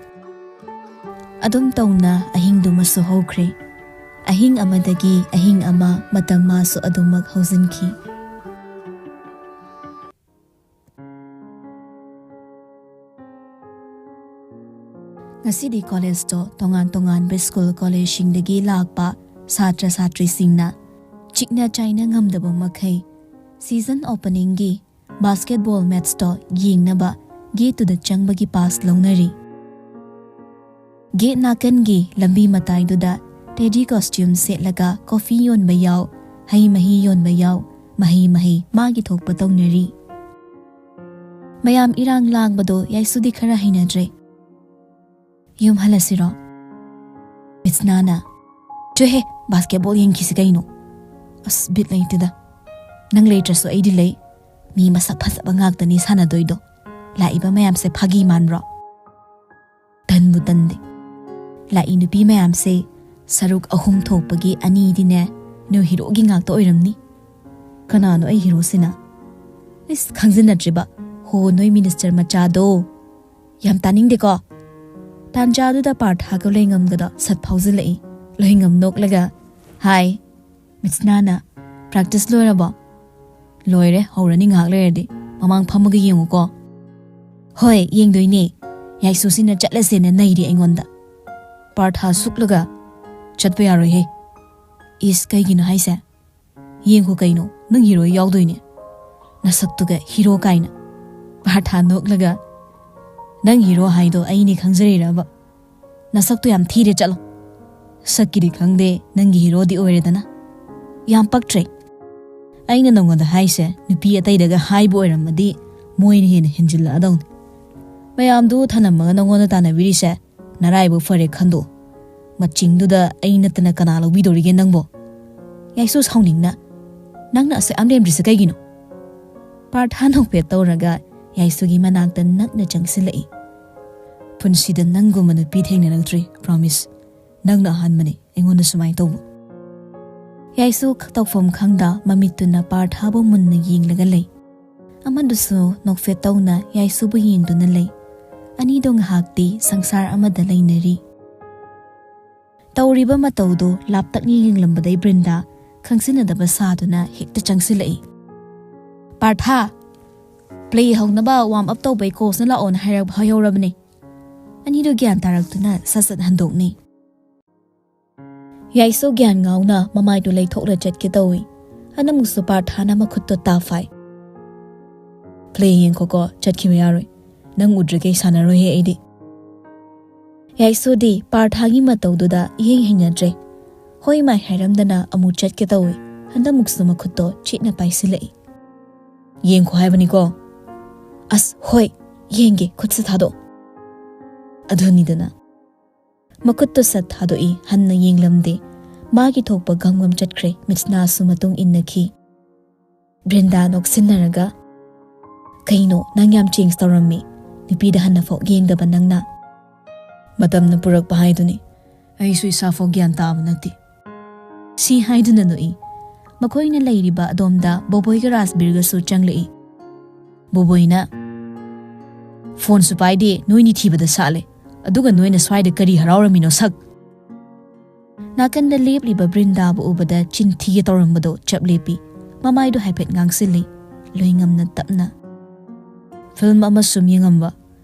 ꯑꯗꯨꯝ ꯇꯧꯅ ꯑꯍꯤꯡꯗꯨ ꯑꯃꯁꯨ ꯍꯧꯈ꯭ꯔꯦ꯫ ꯑꯍꯤꯡ ꯑꯃꯗꯒꯤ ꯑꯍꯤꯡ ꯑꯃ ꯃꯇꯝ ꯃꯥꯁꯨ ꯑꯗꯨꯃꯛ ꯍꯧꯖꯤꯟꯈꯤ꯫ ꯉꯁꯤꯗꯤ ꯀꯣꯂꯦꯖꯇꯣ ꯇꯣꯉꯥꯟ ꯇꯣꯉꯥꯟꯕ ꯁ꯭ꯀꯨꯜ ꯀꯣꯂꯦꯖꯁꯤꯡꯗꯒꯤ ꯂꯥꯛꯄ ꯁꯥꯇ꯭ꯔ ꯁꯥꯇ꯭ꯔꯤꯁꯤꯡꯅ ꯆꯤꯛꯅ ꯆꯥꯏꯅ ꯉꯝꯗꯕ ꯃꯈꯩ ꯁꯤꯖꯟ ꯑꯣꯄꯅꯤꯡꯒꯤ ꯕꯥꯁꯀꯦꯠꯕꯣꯜ ꯃꯦꯠꯆꯇꯣ ꯌꯦꯡꯅꯕ ꯒꯦꯠꯇꯨꯗ ꯆꯪꯕꯒꯤ ꯄꯥꯁ ꯂꯧꯅꯔꯤ꯫ ꯒꯦꯠ ꯅꯥꯀꯟꯒꯤ ꯂꯝꯕꯤ ꯃꯇꯥꯏꯗꯨꯗ ꯇꯦꯗꯤ ꯀꯣꯁꯇ꯭ꯌꯨꯝ ꯁꯦꯠꯂꯒ ꯀꯣꯐꯤ ꯌꯣꯟꯕ ꯌꯥꯎ, ꯍꯩ ꯃꯍꯤ ꯌꯣꯟꯕ ꯌꯥꯎ, ꯃꯍꯩ ꯃꯍꯩ ꯃꯥꯒꯤ ꯊꯣꯛꯄ ꯇꯧꯅꯔꯤ꯫ ꯃꯌꯥꯝ ꯏꯔꯥꯡ ꯂꯥꯡꯕꯗꯣ ꯌꯥꯏꯁꯨꯗꯤ ꯈꯔ ꯍꯩꯅꯗ꯭ꯔꯦ꯫ "ꯌꯨꯝ ꯍꯜꯂꯁꯤꯔꯣ?" ꯃꯤꯠꯁꯅꯥꯅ, "ꯆꯣꯍꯦ, ꯕꯥꯁꯀꯦꯠꯕꯣꯜ ꯌꯦꯡꯈꯤꯁꯤ ꯀꯩꯅꯣ?" "ꯑꯁ, ꯕꯤꯠ ꯂꯩꯇꯦꯗ꯫ ꯅꯪ ꯂꯩꯇ꯭ꯔꯁꯨ ꯑꯩꯗꯤ ꯂꯩ꯫ ꯃꯤ ꯃꯁꯛ ꯐꯖꯕ ꯉꯥꯛꯇꯅꯤ ꯁꯥꯟꯅꯗꯣꯏꯗꯣ꯫ ꯂꯥꯛꯏꯕ ꯃꯌꯥꯝꯁꯦ ꯐꯥꯒꯤ ꯃꯥꯟꯕ꯭ꯔꯣ?" ꯇꯟꯕꯨ ꯇꯟꯗꯦ꯫ ꯂꯥꯛꯏ ꯅꯨꯄꯤ ꯃꯌꯥꯝꯁꯦ ꯁꯔꯨꯛ ꯑꯍꯨꯝ ꯊꯣꯛꯄꯒꯤ ꯑꯅꯤꯗꯤꯅꯦ ꯅꯣꯏ ꯍꯤꯔꯣꯒꯤ ꯉꯥꯛꯇ ꯑꯣꯏꯔꯝꯅꯤ꯫ "ꯀꯅꯥꯅꯣ ꯑꯩ ꯍꯤꯔꯣꯁꯤꯅ?" "ꯏꯁ, ꯈꯪꯖꯤꯟꯅꯗ꯭ꯔꯤꯕ? ꯍꯣ, ꯅꯣꯏ ꯃꯤꯅꯤꯁꯇꯔ ꯃꯆꯥꯗꯣ꯫ ꯌꯥꯝ ꯇꯥꯅꯤꯡꯗꯦꯀꯣ!" ꯇꯥꯟꯖꯥꯗꯨꯗ ꯄꯥꯔꯊꯥꯒ ꯂꯣꯏꯉꯝꯒꯗꯣ ꯁꯠ ꯐꯥꯎꯖꯤꯜꯂꯛꯏ꯫ ꯂꯣꯏꯉꯝ ꯅꯣꯛꯂꯒ, "ꯍꯥꯏ, ꯃꯤꯠꯁꯅꯥꯅ, ꯄ꯭ꯔꯦꯛꯇꯤꯁ ꯂꯣꯏꯔꯕꯣ?" "ꯂꯣꯏꯔꯦ, ꯍꯧꯔꯅꯤ ꯉꯥꯏꯍꯥꯛ ꯂꯩꯔꯗꯤ꯫ ꯃꯃꯥꯡ ꯐꯝꯃꯒ ꯌꯦꯡꯉꯨꯀꯣ꯫" "ꯍꯣꯏ, ꯌꯦꯡꯗꯣꯏꯅꯦ꯫ ꯌꯥꯏꯁꯨꯁꯤꯅ ꯆꯠꯂꯁꯦꯅ ꯅꯩꯔꯤ ꯑꯩꯉꯣꯟꯗ꯫" ꯄꯥꯔꯊꯥ ꯁꯨꯛꯂꯒ, "ꯆꯠꯄ ꯌꯥꯔꯣꯏꯍꯦ꯫" "ꯏꯁ, ꯀꯩꯒꯤꯅꯣ ꯍꯥꯏꯁꯦ?" "ꯌꯦꯡꯈꯣ ꯀꯩꯅꯣ, ꯅꯪ ꯍꯤꯔꯣ ꯌꯥꯎꯗꯣꯏꯅꯦ꯫ ꯅꯁꯛꯇꯨꯒ ꯍꯤꯔꯣ ꯀꯥꯏꯅ꯫" ꯄꯥꯔꯊꯥ ꯅꯣꯛꯂꯒ, "ꯅꯪ ꯍꯤꯔꯣ ꯍꯥꯏꯗꯣ ꯑꯩꯅꯦ ꯈꯪꯖꯔꯤꯔꯕ? ꯅꯁꯛꯇꯣ ꯌꯥꯝ ꯊꯤꯔꯦ, ꯆꯠꯂꯣ꯫" "ꯁꯛꯀꯤꯗꯤ ꯈꯪꯗꯦ, ꯅꯪꯒꯤ ꯍꯤꯔꯣꯗꯤ ꯑꯣꯏꯔꯦꯗꯅ꯫" "ꯌꯥꯝ ꯄꯛꯇ꯭ꯔꯦ꯫ ꯑꯩꯅ ꯅꯉꯣꯟꯗ ꯍꯥꯏꯁꯦ, ꯅꯨꯄꯤ ꯑꯇꯩꯗꯒ ꯍꯥꯏꯕ ꯑꯣꯏꯔꯝꯃꯗꯤ ꯃꯣꯏꯅ ꯍꯦꯟꯅ ꯍꯦꯟꯖꯤꯜꯂꯛꯑꯗꯧꯅꯤ꯫ ꯃꯌꯥꯝꯗꯨ ꯊꯅꯝꯃꯒ ꯅꯉꯣꯟꯗ ꯇꯥꯟꯅꯕꯤꯔꯤꯁꯦ ꯅꯔꯥꯏꯕꯛ ꯐꯔꯦ ꯈꯟꯗꯣꯛꯑꯣ꯫ ꯃꯆꯤꯡꯗꯨꯗ ꯑꯩ ꯅꯠꯇꯅ ꯀꯅꯥ ꯂꯧꯕꯤꯗꯧꯔꯤꯒꯦ ꯅꯪꯕꯣ?" ꯌꯥꯏꯁꯨ ꯁꯥꯎꯅꯤꯡꯅ, "ꯅꯪꯅ ꯑꯁꯨꯛ ꯌꯥꯝ ꯂꯦꯝꯗ꯭ꯔꯤꯁꯦ ꯀꯩꯒꯤꯅꯣ?" ꯄꯥꯔꯊ ꯅꯣꯛꯐꯦꯠ ꯇꯧꯔꯒ ꯌꯥꯏꯁꯨꯒꯤ ꯃꯅꯥꯛꯇ ꯅꯛꯅ ꯆꯪꯁꯤꯜꯂꯛꯏ꯫ "ꯄꯨꯟꯁꯤꯗ ꯅꯪꯒꯨꯝꯕ ꯅꯨꯄꯤ ꯊꯦꯡꯅꯔꯛꯇ꯭ꯔꯤ, ꯄ꯭ꯔꯣꯃꯤꯁ꯫ ꯅꯪꯅ ꯑꯍꯥꯟꯕꯅꯤ ꯑꯩꯉꯣꯟꯗ ꯁꯨꯃꯥꯏꯅ ꯇꯧꯕ꯫" ꯌꯥꯏꯁꯨ ꯇꯧꯐꯝ ꯈꯪꯗ ꯃꯃꯤꯠꯇꯨꯅ ꯄꯥꯔꯊꯥꯕꯨ ꯃꯨꯟꯅ ꯌꯦꯡꯂꯒ ꯂꯩ꯫ ꯑꯃꯗꯨꯁꯨ ꯅꯣꯛꯐꯦꯠ ꯇꯧꯅ ꯌꯥꯏꯁꯨꯕꯨ ꯌꯦꯡꯗꯨꯅ ꯂꯩ꯫ ꯑꯅꯤꯗꯣ ꯉꯥꯏꯍꯥꯛꯇꯤ ꯁꯪꯁꯥꯔ ꯑꯃꯗ ꯂꯩꯅꯔꯤ꯫ ꯇꯧꯔꯤꯕ ꯃꯇꯧꯗꯨ ꯂꯥꯞꯇꯛꯅ ꯌꯦꯡꯂꯝꯕꯗꯩ ꯕ꯭ꯔꯤꯟꯗꯥ ꯈꯪꯖꯤꯟꯅꯗꯕ ꯁꯥꯗꯨꯅ ꯍꯦꯛꯇ ꯆꯪꯁꯤꯜꯂꯛꯏ꯫ "ꯄꯥꯔꯊꯥ, ꯄ꯭ꯂꯦ ꯍꯧꯅꯕ ꯋꯥꯔꯝ ꯑꯞ ꯇꯧꯕꯩ ꯀꯣꯆꯅ ꯂꯥꯛꯑꯣꯅ ꯍꯥꯏꯔꯛ-, ꯍꯥꯏꯍꯧꯔꯕꯅꯦ꯫" ꯑꯅꯤꯗꯨ ꯒ꯭ꯌꯥꯟ ꯇꯥꯔꯛꯇꯨꯅ ꯁꯠ ꯁꯠ ꯍꯟꯗꯣꯛꯅꯩ꯫ ꯌꯥꯏꯁꯨ ꯒ꯭ꯌꯥꯟ ꯉꯥꯎꯅ ꯃꯃꯥꯏꯗꯨ ꯂꯩꯊꯣꯛꯂ ꯆꯠꯀꯦ ꯇꯧꯏ꯫ ꯍꯟꯗꯛꯃꯨꯛꯁꯨ ꯄꯥꯔꯊꯥꯅ ꯃꯈꯨꯠꯇꯣ ꯇꯥꯐꯥꯏ꯫ "ꯄ꯭ꯂꯦ ꯌꯦꯡꯈꯣꯀꯣ, ꯆꯠꯈꯤꯕ ꯌꯥꯔꯣꯏ꯫ ꯅꯪ ꯎꯗ꯭ꯔꯤꯈꯩ ꯁꯥꯟꯅꯔꯣꯏꯍꯦ ꯑꯩꯗꯤ꯫" ꯌꯥꯏꯁꯨꯗꯤ ꯄꯥꯔꯊꯥꯒꯤ ꯃꯇꯧꯗꯨꯗ ꯏꯍꯩ ꯍꯩꯅꯗ꯭ꯔꯦ꯫ ꯍꯣꯏ ꯃꯥꯏ ꯍꯥꯏꯔꯝꯗꯅ ꯑꯃꯨꯛ ꯆꯠꯀꯦ ꯇꯧꯏ꯫ ꯍꯟꯗꯛꯃꯨꯛꯁꯨ ꯃꯈꯨꯠꯇꯣ ꯆꯦꯠꯅ ꯄꯥꯏꯁꯤꯜꯂꯛꯏ꯫ "ꯌꯦꯡꯈꯣ ꯍꯥꯏꯕꯅꯤꯀꯣ꯫" "ꯑꯁ, ꯍꯣꯏ, ꯌꯦꯡꯒꯦ, ꯈꯨꯠꯁꯦ ꯊꯥꯗꯣꯛ꯫" ꯑꯗꯨꯅꯤꯗꯅ꯫ ꯃꯈꯨꯠꯇꯨ ꯁꯠ ꯊꯥꯗꯣꯛꯏ, ꯍꯟꯅ ꯌꯦꯡꯂꯝꯗꯦ꯫ ꯃꯥꯒꯤ ꯊꯣꯛꯄ ꯒꯝ ꯒꯝ ꯆꯠꯈ꯭ꯔꯦ, ꯃꯤꯠꯁꯅꯥꯁꯨ ꯃꯇꯨꯡ ꯏꯟꯅꯈꯤ꯫ ꯕ꯭ꯔꯤꯟꯗꯥ ꯅꯣꯛꯁꯤꯟꯅꯔꯒ, "ꯀꯩꯅꯣ, ꯅꯪ ꯌꯥꯝ ꯆꯦꯟꯖ ꯇꯧꯔꯝꯃꯤ, ꯅꯨꯄꯤꯗ ꯍꯟꯅ ꯐꯥꯎ ꯌꯦꯡꯗꯕ ꯅꯪꯅ?" "ꯃꯇꯝꯅ ꯄꯨꯔꯛꯄ ꯍꯥꯏꯗꯨꯅꯤ, ꯑꯩꯁꯨ ꯏꯁꯥꯐꯥꯎ ꯒ꯭ꯌꯥꯟ ꯇꯥꯕ ꯅꯠꯇꯦ꯫" ꯁꯤ ꯍꯥꯏꯗꯨꯅ ꯅꯣꯛꯏ꯫ ꯃꯈꯣꯏꯅ ꯂꯩꯔꯤꯕ ꯑꯗꯣꯝꯗ ꯕꯣꯕꯣꯏꯒ ꯔꯥꯖꯕꯤꯔꯒꯁꯨ ꯆꯪꯂꯛꯏ꯫ ꯕꯣꯕꯣꯏꯅ, "ꯐꯣꯟꯁꯨ ꯄꯥꯏꯗꯦ, ꯅꯣꯏꯅꯤ ꯊꯤꯕꯗ ꯁꯥꯠꯂꯦ, ꯑꯗꯨꯒ ꯅꯣꯏꯅ ꯁ꯭ꯋꯥꯏꯗ ꯀꯔꯤ ꯍꯔꯥꯎꯔꯝꯃꯤꯅꯣ ꯁꯛ?" ꯅꯥꯀꯟꯗ ꯂꯦꯞꯂꯤꯕ ꯕ꯭ꯔꯤꯟꯗꯥꯕꯨ ꯎꯕꯗ ꯆꯤꯟꯊꯤꯒꯦ ꯇꯧꯔꯝꯕꯗꯣ ꯆꯞ ꯂꯦꯞꯄꯤ꯫ ꯃꯃꯥꯏꯗꯨ ꯍꯥꯏꯐꯦꯠ ꯉꯥꯡꯁꯤꯜꯂꯤ꯫ ꯂꯣꯏꯉꯝꯅ ꯇꯞꯅ, "ꯐꯤꯜꯝ ꯑꯃ ꯁꯨꯝ ꯌꯦꯡꯉꯝꯕ,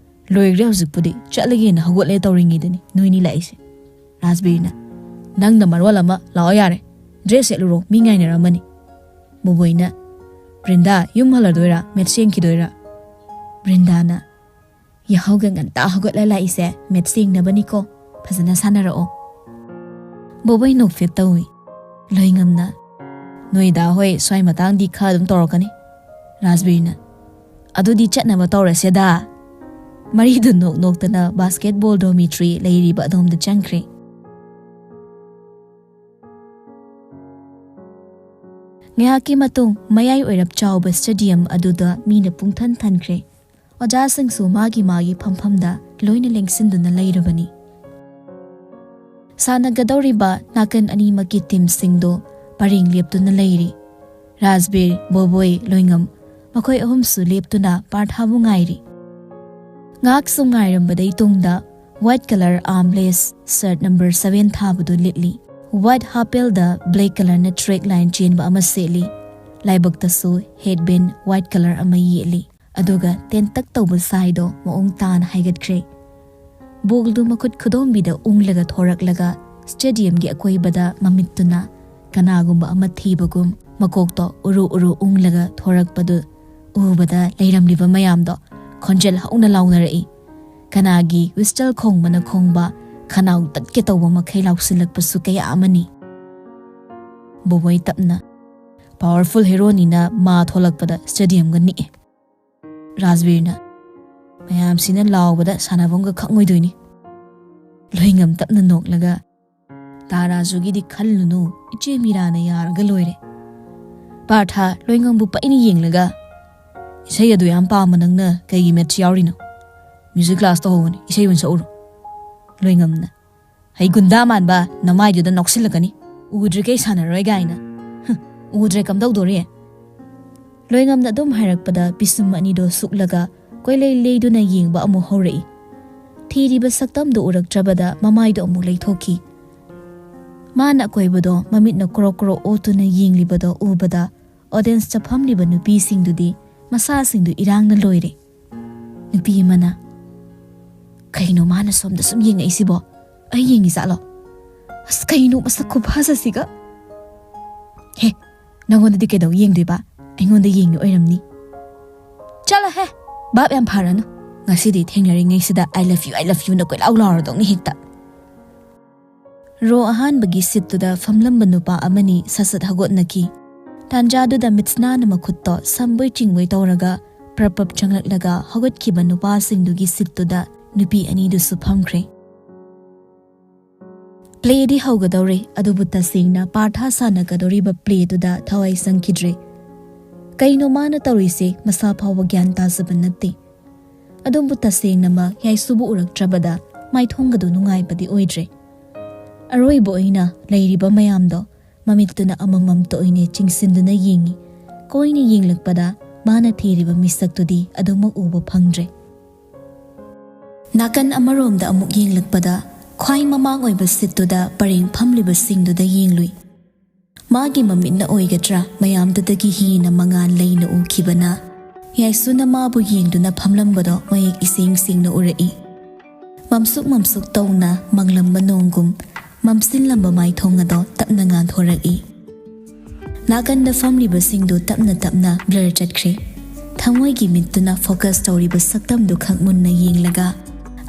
ꯂꯣꯏꯈ꯭ꯔꯦ ꯍꯧꯖꯤꯛꯄꯨꯗꯤ, ꯆꯠꯂꯒꯦꯅ ꯍꯧꯒꯠꯂꯦ ꯇꯧꯔꯤꯉꯩꯗꯅꯤ ꯅꯣꯏꯅꯤ ꯂꯥꯛꯏꯁꯦ꯫" ꯔꯥꯖꯕꯤꯔꯅ, "ꯅꯪꯅ ꯃꯔꯣꯜ ꯑꯃ, ꯂꯥꯛꯑꯣ ꯌꯥꯔꯦ, ꯗ꯭ꯔꯦꯁ ꯁꯦꯠꯂꯨꯔꯣ, ꯃꯤ ꯉꯥꯏꯅꯔꯝꯃꯅꯤ꯫" ꯕꯣꯕꯣꯏꯅ, "ꯕ꯭ꯔꯤꯟꯗꯥ, ꯌꯨꯝ ꯍꯜꯂꯗꯣꯏꯔꯥ, ꯃꯦꯠꯁ ꯌꯦꯡꯈꯤꯗꯣꯏꯔꯥ?" ꯕ꯭ꯔꯤꯟꯗꯥꯅ, "ꯌꯥꯍꯧꯒ ꯉꯟꯇꯥ ꯍꯧꯒꯠꯂ ꯂꯥꯛꯏꯁꯦ ꯃꯦꯠꯁ ꯌꯦꯡꯅꯕꯅꯤꯀꯣ, ꯐꯖꯅ ꯁꯥꯟꯅꯔꯛꯑꯣ꯫" ꯕꯣꯕꯣꯏ ꯅꯣꯛꯐꯦꯠ ꯇꯧꯏ꯫ ꯂꯣꯏꯉꯝꯅ, "ꯅꯣꯏꯗꯥ ꯍꯣꯏ ꯁ꯭ꯋꯥꯏ ꯃꯇꯥꯡꯗꯤ ꯈꯔ ꯑꯗꯨꯝ ꯇꯧꯔꯛꯀꯅꯤ꯫" ꯔꯥꯖꯕꯤꯔꯅ, "ꯑꯗꯨꯗꯤ ꯆꯠꯅꯕ ꯇꯧꯔꯁꯦꯗ꯫" ꯃꯔꯤꯗꯨ ꯅꯣꯛ ꯅꯣꯛꯇꯅ ꯕꯥꯁꯀꯦꯠꯕꯣꯜ ꯗꯣꯔꯃꯤꯇ꯭ꯔꯤ ꯂꯩꯔꯤꯕ ꯑꯗꯣꯝꯗ ꯆꯪꯈ꯭ꯔꯦ꯫ ꯉꯥꯏꯍꯥꯛꯀꯤ ꯃꯇꯨꯡ ꯃꯌꯥꯏ ꯑꯣꯏꯔꯞ ꯆꯥꯎꯕ ꯁ꯭ꯇꯦꯗꯤꯌꯝ ꯑꯗꯨꯗ ꯃꯤꯅ ꯄꯨꯡꯊꯟ ꯊꯟꯈ꯭ꯔꯦ꯫ ꯑꯣꯖꯥꯁꯤꯡꯁꯨ ꯃꯥꯒꯤ ꯃꯥꯒꯤ ꯐꯝꯐꯝꯗ ꯂꯣꯏꯅ ꯂꯦꯡꯁꯤꯟꯗꯨꯅ ꯂꯩꯔꯕꯅꯤ꯫ ꯁꯥꯟꯅꯒꯗꯧꯔꯤꯕ ꯅꯥꯀꯟ ꯑꯅꯤꯃꯛꯀꯤ ꯇꯤꯝꯁꯤꯡꯗꯨ ꯄꯔꯦꯡ ꯂꯦꯞꯇꯨꯅ ꯂꯩꯔꯤ꯫ ꯔꯥꯖꯕꯤꯔ, ꯕꯣꯕꯣꯏ, ꯂꯣꯏꯉꯝ, ꯃꯈꯣꯏ ꯑꯍꯨꯝꯁꯨ ꯂꯦꯞꯇꯨꯅ ꯄꯥꯔꯊꯥꯕꯨ ꯉꯥꯏꯔꯤ꯫ ꯉꯥꯏꯍꯥꯛ ꯁꯨꯝ ꯉꯥꯏꯔꯝꯕꯗꯩ ꯇꯨꯡꯗ White color armless shirt number seven ꯊꯥꯕꯗꯨ ꯂꯤꯠꯂꯤ꯫ White ꯍꯥꯄꯦꯜꯗ black colorꯅ track line ꯆꯦꯟꯕ ꯑꯃ ꯁꯦꯠꯂꯤ꯫ ꯂꯥꯏꯕꯛꯇꯁꯨ headband white color ꯑꯃ ꯌꯦꯠꯂꯤ꯫ ꯑꯗꯨꯒ ꯇꯦꯟꯇꯛ ꯇꯧꯕ ꯁꯥꯏꯗꯣ ꯃꯑꯣꯡ ꯇꯥꯅ ꯍꯥꯏꯒꯠꯈ꯭ꯔꯦ꯫ ꯕꯣꯜꯗꯨ ꯃꯈꯨꯠ ꯈꯨꯗꯣꯝꯕꯤꯗ ꯎꯪꯂꯒ ꯊꯣꯔꯛꯂꯒ stadiumꯒꯤ ꯑꯀꯣꯏꯕꯗ ꯃꯃꯤꯠꯇꯨꯅ ꯀꯅꯥꯒꯨꯝꯕ ꯑꯃ ꯊꯤꯕꯒꯨꯝ ꯃꯀꯣꯛꯇꯣ ꯎꯔꯨ ꯎꯔꯨ ꯎꯪꯂꯒ ꯊꯣꯔꯛꯄꯗꯨ ꯎꯕꯗ ꯂꯩꯔꯝꯂꯤꯕ ꯃꯌꯥꯝꯗꯣ ꯈꯣꯟꯖꯦꯜ ꯍꯧꯅ ꯂꯥꯎꯅꯔꯛꯏ꯫ ꯀꯅꯥꯒꯤ whistle ꯈꯣꯡꯕꯅ ꯈꯣꯡꯕ, ꯈꯅꯥꯎ ꯇꯠꯀꯦ ꯇꯧꯕ ꯃꯈꯩ ꯂꯥꯎꯁꯤꯜꯂꯛꯄꯁꯨ ꯀꯌꯥ ꯑꯃꯅꯤ꯫ ꯕꯣꯕꯣꯏ ꯇꯞꯅ, "Powerful heroꯅꯤꯅ ꯃꯥ ꯊꯣꯛꯂꯛꯄꯗ stadiumꯒ ꯅꯤꯛꯑꯦ꯫" ꯔꯥꯖꯕꯤꯔꯅ, "ꯃꯌꯥꯝꯁꯤꯅ ꯂꯥꯎꯕꯗ ꯁꯥꯟꯅꯐꯝꯒ ꯈꯪꯉꯣꯏꯗꯣꯏꯅꯤ꯫" ꯂꯣꯏꯉꯝ ꯇꯞꯅ ꯅꯣꯛꯂꯒ, "ꯇꯥ ꯔꯥꯖꯨꯒꯤꯗꯤ ꯈꯜꯂꯨꯅꯨ, ꯏꯆꯦ ꯃꯤꯔꯥꯅ ꯌꯥꯔꯒ ꯂꯣꯏꯔꯦ꯫" ꯄꯥꯔꯊ ꯂꯣꯏꯉꯝꯕꯨ ꯄꯩꯅ ꯌꯦꯡꯂꯒ, "ꯏꯁꯩ ꯑꯗꯨ ꯌꯥꯝ ꯄꯥꯝꯕ ꯅꯪꯅ ꯀꯩꯒꯤ match ꯌꯥꯎꯔꯤꯅꯣ? Music class ꯇꯧꯍꯧꯕꯅꯤ, ꯏꯁꯩ ꯑꯣꯏꯅ ꯁꯛꯎꯔꯣ꯫" ꯂꯣꯏꯉꯝꯅ, "ꯍꯩ ꯒꯨꯟꯗꯥ ꯃꯥꯟꯕ, ꯅꯃꯥꯏꯗꯨꯗ ꯅꯣꯛꯁꯤꯜꯂꯛꯀꯅꯤ, ꯎꯗ꯭ꯔꯤꯈꯩ ꯁꯥꯟꯅꯔꯣꯏ ꯀꯥꯏꯅ꯫ ꯍꯨꯝ, ꯎꯗ꯭ꯔꯦ ꯀꯝꯗꯧꯗꯣꯔꯤ?" ꯂꯣꯏꯉꯝꯅ ꯑꯗꯨꯝ ꯍꯥꯏꯔꯛꯄꯗ ꯄꯤꯁꯨꯝ ꯑꯅꯤꯗꯣ ꯁꯨꯛꯂꯒ ꯀꯣꯏꯂꯩ ꯂꯩꯗꯨꯅ ꯌꯦꯡꯕ ꯑꯃꯨꯛ ꯍꯧꯔꯛꯏ꯫ ꯊꯤꯔꯤꯕ ꯁꯛꯇꯝꯗꯨ ꯎꯔꯛꯇ꯭ꯔꯕꯗ ꯃꯃꯥꯏꯗꯣ ꯑꯃꯨꯛ ꯂꯩꯊꯣꯛꯈꯤ꯫ ꯃꯥꯅ ꯑꯀꯣꯏꯕꯗꯣ ꯃꯃꯤꯠꯅ ꯀ꯭ꯔꯣꯛ ꯀ꯭ꯔꯣꯛ ꯑꯣꯠꯇꯨꯅ ꯌꯦꯡꯂꯤꯕꯗꯣ ꯎꯕꯗ audienceꯇ ꯐꯝꯂꯤꯕ ꯅꯨꯄꯤꯁꯤꯡꯗꯨꯗꯤ ꯃꯁꯥꯁꯤꯡꯗꯨ ꯏꯔꯥꯡꯅ ꯂꯣꯏꯔꯦ꯫ ꯅꯨꯄꯤ ꯑꯃꯅ, "ꯀꯩꯅꯣ ꯃꯥꯅ ꯁꯣꯝꯗ ꯁꯨꯝ ꯌꯦꯡꯉꯛꯏꯁꯤꯕꯣ? ꯑꯩ ꯌꯦꯡꯉꯤꯖꯥꯠꯂꯣ? ꯑꯁ, ꯀꯩꯅꯣ ꯃꯁꯛ ꯈꯨꯐꯖꯁꯤꯒ!" "ꯍꯦ, ꯅꯪꯉꯣꯟꯗꯗꯤ ꯀꯩꯗꯧ ꯌꯦꯡꯗꯣꯏꯕ? ꯑꯩꯉꯣꯟꯗ ꯌꯦꯡꯉꯤ ꯑꯣꯏꯔꯝꯅꯤ꯫" "ꯆꯠꯂꯣꯍꯦ, ꯚꯥꯞ ꯌꯥꯝ ꯐꯥꯔꯅꯨ꯫ ꯉꯁꯤꯗꯤ ꯊꯦꯡꯅꯔꯤꯉꯩꯁꯤꯗ I love you, I love youꯅ ꯀꯣꯏꯂꯥꯎ ꯂꯥꯎꯔꯗꯧꯅꯤ ꯍꯦꯛꯇ꯫" ꯔꯣ ꯑꯍꯥꯟꯕꯒꯤ ꯁꯤꯠꯇꯨꯗ ꯐꯝꯂꯝꯕ ꯅꯨꯄꯥ ꯑꯃꯅꯤ ꯁꯠ ꯁꯠ ꯍꯧꯒꯠꯅꯈꯤ꯫ ꯇꯥꯟꯖꯥꯗꯨꯗ ꯃꯤꯠꯁꯅꯥꯅ ꯃꯈꯨꯠꯇꯣ ꯁꯝꯕꯣꯏ ꯆꯤꯡꯕꯣꯏ ꯇꯧꯔꯒ ꯄ꯭ꯔꯞ ꯄ꯭ꯔꯞ ꯆꯪꯂꯛꯂꯒ ꯍꯧꯒꯠꯈꯤꯕ ꯅꯨꯄꯥꯁꯤꯡꯗꯨꯒꯤ ꯁꯤꯠꯇꯨꯗ ꯅꯨꯄꯤ ꯑꯅꯤꯗꯨꯁꯨ ꯐꯝꯈ꯭ꯔꯦ꯫ Playꯗꯤ ꯍꯧꯒꯗꯧꯔꯦ, ꯑꯗꯨꯕꯨ ꯇꯁꯦꯡꯅ ꯄꯥꯔꯊ ꯁꯥꯟꯅꯒꯗꯧꯔꯤꯕ playꯗꯨꯗ ꯊꯋꯥꯏ ꯆꯪꯈꯤꯗ꯭ꯔꯦ꯫ ꯀꯩꯅꯣ ꯃꯥꯅ ꯇꯧꯔꯤꯁꯦ? ꯃꯁꯥ ꯐꯥꯎꯕ ꯒ꯭ꯌꯥꯟ ꯇꯥꯖꯕ ꯅꯠꯇꯦ꯫ ꯑꯗꯨꯕꯨ ꯇꯁꯦꯡꯅꯃꯛ ꯌꯥꯏꯁꯨꯕꯨ ꯎꯔꯛꯇ꯭ꯔꯕꯗ ꯃꯥꯏꯊꯣꯡꯒꯗꯨ ꯅꯨꯡꯉꯥꯏꯕꯗꯤ ꯑꯣꯏꯗ꯭ꯔꯦ꯫ ꯑꯔꯣꯏꯕ ꯑꯣꯏꯅ ꯂꯩꯔꯤꯕ ꯃꯌꯥꯝꯗꯣ ꯃꯃꯤꯠꯇꯨꯅ ꯑꯃꯃꯝꯇ ꯑꯣꯏꯅ ꯆꯤꯡꯁꯤꯟꯗꯨꯅ ꯌꯦꯡꯉꯤ꯫ ꯀꯣꯏꯅ ꯌꯦꯡꯂꯛꯄꯗ ꯃꯥꯅ ꯊꯤꯔꯤꯕ ꯃꯤꯁꯛꯇꯨꯗꯤ ꯑꯗꯨꯃꯛ ꯎꯕ ꯐꯪꯗ꯭ꯔꯦ꯫ ꯅꯥꯀꯟ ꯑꯃꯔꯣꯝꯗ ꯑꯃꯨꯛ ꯌꯦꯡꯂꯛꯄꯗ, ꯈ꯭ꯋꯥꯏ ꯃꯃꯥꯡ ꯑꯣꯏꯕ ꯁꯤꯠꯇꯨꯗ ꯄꯔꯦꯡ ꯐꯝꯂꯤꯕꯁꯤꯡꯗꯨꯗ ꯌꯦꯡꯂꯨꯏ꯫ ꯃꯥꯒꯤ ꯃꯃꯤꯠꯅ ꯑꯣꯏꯒꯗ꯭ꯔꯥ, ꯃꯌꯥꯝꯗꯨꯗꯒꯤ ꯍꯦꯟꯅ ꯃꯉꯥꯜ ꯂꯩꯅ ꯎꯈꯤꯕꯅ, ꯌꯥꯏꯁꯨꯅ ꯃꯥꯕꯨ ꯌꯦꯡꯗꯨꯅ ꯐꯝꯂꯝꯕꯗꯣ ꯃꯌꯦꯛ ꯏꯁꯦꯡ ꯁꯦꯡꯅ ꯎꯔꯛꯏ꯫ ꯃꯝꯁꯨꯛ ꯃꯝꯁꯨꯛ ꯇꯧꯅ ꯃꯪꯂꯝꯕ ꯅꯣꯡꯒꯨꯝ, ꯃꯝꯁꯤꯜꯂꯝꯕ ꯃꯥꯏꯊꯣꯡ ꯑꯗꯣ ꯇꯞꯅ ꯉꯥꯟꯊꯣꯔꯛꯏ꯫ ꯅꯥꯀꯟꯗ ꯐꯝꯂꯤꯕꯁꯤꯡꯗꯨ ꯇꯞꯅ ꯇꯞꯅ blur ꯆꯠꯈ꯭ꯔꯦ꯫ ꯊꯃꯣꯏꯒꯤ ꯃꯤꯠꯇꯨꯅ focus ꯇꯧꯔꯤꯕ ꯁꯛꯇꯝꯗꯨ ꯈꯛ ꯃꯨꯟꯅ ꯌꯦꯡꯂꯒ,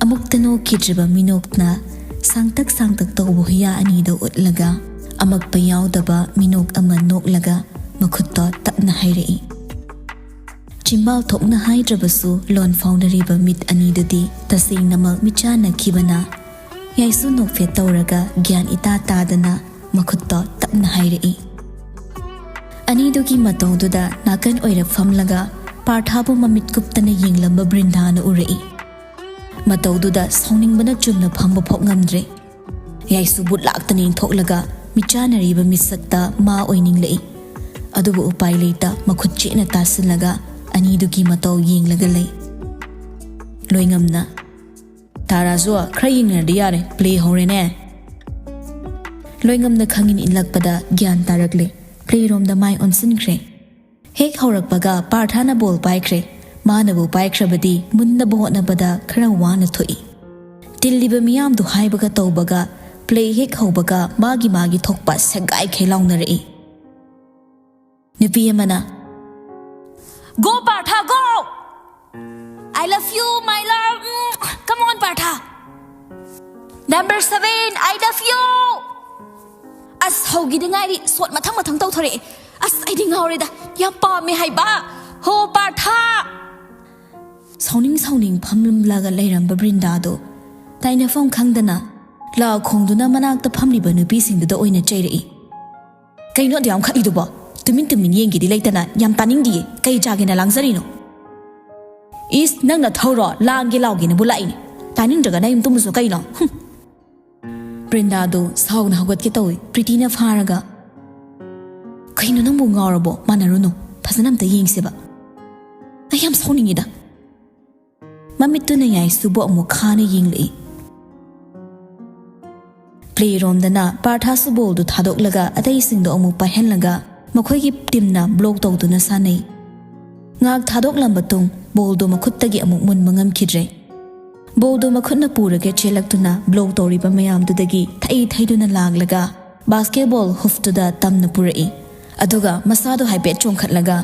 ꯑꯃꯨꯛꯇ ꯅꯣꯛꯈꯤꯗ꯭ꯔꯤꯕ ꯃꯤꯅꯣꯛꯅ ꯁꯥꯡꯇꯛ ꯁꯥꯡꯇꯛ ꯇꯧꯕ ꯍꯨꯌꯥ ꯑꯅꯤꯗꯨ ꯎꯠꯂꯒ, ꯑꯃꯛꯄ ꯌꯥꯎꯗꯕ ꯃꯤꯅꯣꯛ ꯑꯃ ꯅꯣꯛꯂꯒ ꯃꯈꯨꯠꯇꯣ ꯇꯞꯅ ꯍꯥꯏꯔꯛꯏ꯫ ꯆꯤꯝꯕꯥꯜ ꯊꯣꯛꯅ ꯍꯥꯏꯗ꯭ꯔꯕꯁꯨ ꯂꯣꯟ ꯐꯥꯎꯅꯔꯤꯕ ꯃꯤꯠ ꯑꯅꯤꯗꯨꯗꯤ ꯇꯁꯦꯡꯅꯃꯛ ꯃꯤꯠꯆꯥꯟꯅꯈꯤꯕꯅ, ꯌꯥꯏꯁꯨ ꯅꯣꯛꯐꯦꯠ ꯇꯧꯔꯒ ꯒ꯭ꯌꯥꯟ ꯏꯇꯥ ꯇꯥꯗꯅ ꯃꯈꯨꯠꯇꯣ ꯇꯞꯅ ꯍꯥꯏꯔꯛꯏ꯫ ꯑꯅꯤꯗꯨꯒꯤ ꯃꯇꯧꯗꯨꯗ ꯅꯥꯀꯟ ꯑꯣꯏꯔ ꯐꯝꯂꯒ ꯄꯥꯔꯊꯥꯕꯨ ꯃꯃꯤꯠ ꯀꯨꯞꯇꯅ ꯌꯦꯡꯂꯝꯕ ꯕ꯭ꯔꯤꯟꯗꯥꯅ ꯎꯔꯛꯏ꯫ ꯃꯇꯧꯗꯨꯗ ꯁꯥꯎꯅꯤꯡꯕꯅ ꯆꯨꯝꯅ ꯐꯝꯕ ꯐꯥꯎ ꯉꯝꯗ꯭ꯔꯦ꯫ ꯌꯥꯏꯁꯨ ꯕꯨꯠ ꯂꯥꯛꯇꯅ ꯏꯟꯊꯣꯛꯂꯒ ꯃꯤꯠꯆꯥꯟꯅꯔꯤꯕ ꯃꯤꯁꯛꯇ ꯃꯥ ꯑꯣꯏꯅꯤꯡꯂꯛꯏ꯫ ꯑꯗꯨꯕꯨ ꯎꯄꯥꯏ ꯂꯩꯇ ꯃꯈꯨꯠ ꯆꯦꯠꯅ ꯇꯥꯁꯤꯜꯂꯒ ꯑꯅꯤꯗꯨꯒꯤ ꯃꯇꯧ ꯌꯦꯡꯂꯒ ꯂꯩ꯫ ꯂꯣꯏꯉꯝꯅ, "ꯇꯥꯔꯥꯖꯨ, ꯈꯔ ꯌꯦꯡꯅꯔꯗꯤ ꯌꯥꯔꯦ, play ꯍꯧꯔꯦꯅꯦ꯫" ꯂꯣꯏꯉꯝꯅ ꯈꯪꯏꯟ ꯏꯜꯂꯛꯄꯗ ꯒ꯭ꯌꯥꯟ ꯇꯥꯔꯛꯂꯦ꯫ Play ꯔꯣꯝꯗ ꯃꯥꯏ ꯑꯣꯟꯁꯤꯟꯈ꯭ꯔꯦ꯫ ꯍꯦꯛ ꯍꯧꯔꯛꯄꯒ ꯄꯥꯔꯊꯥꯅ ꯕꯣꯜ ꯄꯥꯏꯈ꯭ꯔꯦ꯫ ꯃꯥꯅꯕꯨ ꯄꯥꯏꯈ꯭ꯔꯕꯗꯤ ꯃꯨꯟꯅꯕ ꯍꯣꯠꯅꯕꯗ ꯈꯔ ꯋꯥꯅ ꯊꯣꯛꯏ꯫ ꯇꯤꯜꯂꯤꯕ ꯃꯤꯌꯥꯝꯗꯨ ꯍꯥꯏꯕꯒ ꯇꯧꯕꯒ, play ꯍꯦꯛ ꯍꯧꯕꯒ ꯃꯥꯒꯤ ꯃꯥꯒꯤ ꯊꯣꯛꯄ ꯁꯦꯒꯥꯏꯈꯩ ꯂꯥꯎꯅꯔꯛꯏ꯫ ꯅꯨꯄꯤ ꯑꯃꯅ, "Go, ꯄꯥꯔꯊꯥ, go! I love you, my love. Mm, come on, ꯄꯥꯔꯊꯥ꯫ Number seven, I love you." ꯑꯁ, ꯍꯧꯈꯤꯗ ꯉꯥꯏꯔꯤ, ꯁꯣꯠ ꯃꯊꯪ ꯃꯊꯪ ꯇꯧꯊꯣꯔꯛꯑꯦ꯫ ꯑꯁ, ꯑꯩꯗꯤ ꯉꯥꯎꯔꯦꯗ, ꯌꯥꯝ ꯄꯥꯝꯃꯦ ꯍꯥꯏꯕ꯫ ꯍꯣ, ꯄꯥꯔꯊꯥ! ꯁꯥꯎꯅꯤꯡ ꯁꯥꯎꯅꯤꯡ ꯐꯝꯂꯒ ꯂꯩꯔꯝꯕ ꯕ꯭ꯔꯤꯟꯗꯥꯗꯣ ꯇꯥꯏꯅꯐꯝ ꯈꯪꯗꯅ ꯂꯥ ꯈꯣꯡꯗꯨꯅ ꯃꯅꯥꯛꯇ ꯐꯝꯂꯤꯕ ꯅꯨꯄꯤꯁꯤꯡꯗꯨꯗ ꯑꯣꯏꯅ ꯆꯩꯔꯛꯏ꯫ "ꯀꯩꯅꯣ ꯑꯗꯨ ꯌꯥꯝ ꯈꯠꯂꯤꯗꯨꯕꯣ? ꯇꯨꯃꯤꯟ ꯇꯨꯃꯤꯟ ꯌꯦꯡꯒꯦꯗꯤ ꯂꯩꯇꯅ ꯌꯥꯝ ꯇꯥꯅꯤꯡꯗꯤꯌꯦ꯫ ꯀꯩ ꯆꯥꯒꯦꯅ ꯂꯥꯡꯖꯔꯤꯅꯣ?" "ꯏꯁ, ꯅꯪꯅ ꯊꯧꯔꯣ, ꯂꯥꯡꯒꯦ ꯂꯥꯎꯒꯦꯅꯕꯨ ꯂꯥꯛꯏꯅꯦ꯫ ꯇꯥꯅꯤꯡꯗ꯭ꯔꯒ ꯅꯌꯨꯝ ꯇꯨꯝꯃꯨꯁꯣ ꯀꯩꯅꯣ?" ꯍꯨꯝ꯫ ꯕ꯭ꯔꯤꯟꯗꯥꯗꯣ ꯁꯥꯎꯅ ꯍꯧꯒꯠꯀꯦ ꯇꯧꯏ, ꯄ꯭ꯔꯤꯇꯤꯅ ꯐꯥꯔꯒ, "ꯀꯩꯅꯣ ꯅꯪꯕꯨ ꯉꯥꯎꯔꯕꯣ? ꯃꯥꯟꯅꯔꯨꯅꯨ, ꯐꯖꯅ ꯑꯝꯇ ꯌꯦꯡꯁꯦꯕ꯫ ꯑꯩ ꯌꯥꯝ ꯁꯥꯎꯅꯤꯡꯉꯤꯗ꯫" ꯃꯃꯤꯠꯇꯨꯅ ꯌꯥꯏꯁꯨꯕꯨ ꯑꯃꯨꯛ ꯈꯥꯅ ꯌꯦꯡꯂꯛꯏ꯫ ꯄ꯭ꯂꯦꯔꯣꯝꯗꯅ ꯄꯥꯔꯊꯥꯁꯨ ꯕꯣꯜꯗꯨ ꯊꯥꯗꯣꯛꯂꯒ ꯑꯇꯩꯁꯤꯡꯗꯣ ꯑꯃꯨꯛ ꯄꯥꯏꯍꯜꯂꯒ ꯃꯈꯣꯏꯒꯤ ꯇꯤꯝꯅ ꯕ꯭ꯂꯣꯛ ꯇꯧꯗꯨꯅ ꯁꯥꯟꯅꯩ꯫ ꯉꯥꯛ ꯊꯥꯗꯣꯛꯂꯝꯕ ꯇꯨꯡ ꯕꯣꯜꯗꯨ ꯃꯈꯨꯠꯇꯒꯤ ꯑꯃꯨꯛ ꯃꯨꯟꯕ ꯉꯝꯈꯤꯗ꯭ꯔꯦ꯫ ꯕꯣꯜꯗꯨ ꯃꯈꯨꯠꯅ ꯄꯨꯔꯒ ꯆꯦꯜꯂꯛꯇꯨꯅ ꯕ꯭ꯂꯣꯛ ꯇꯧꯔꯤꯕ ꯃꯌꯥꯝꯗꯨꯗꯒꯤ ꯊꯩ ꯊꯩꯗꯨꯅ ꯂꯥꯛꯂꯒ ꯕꯥꯁꯀꯦꯠꯕꯣꯜ ꯍꯨꯞꯇꯨꯗ ꯇꯝꯅ ꯄꯨꯔꯛꯏ꯫ ꯑꯗꯨꯒ ꯃꯁꯥꯗꯨ ꯍꯥꯏꯐꯦꯠ ꯆꯣꯡꯈꯠꯂꯒ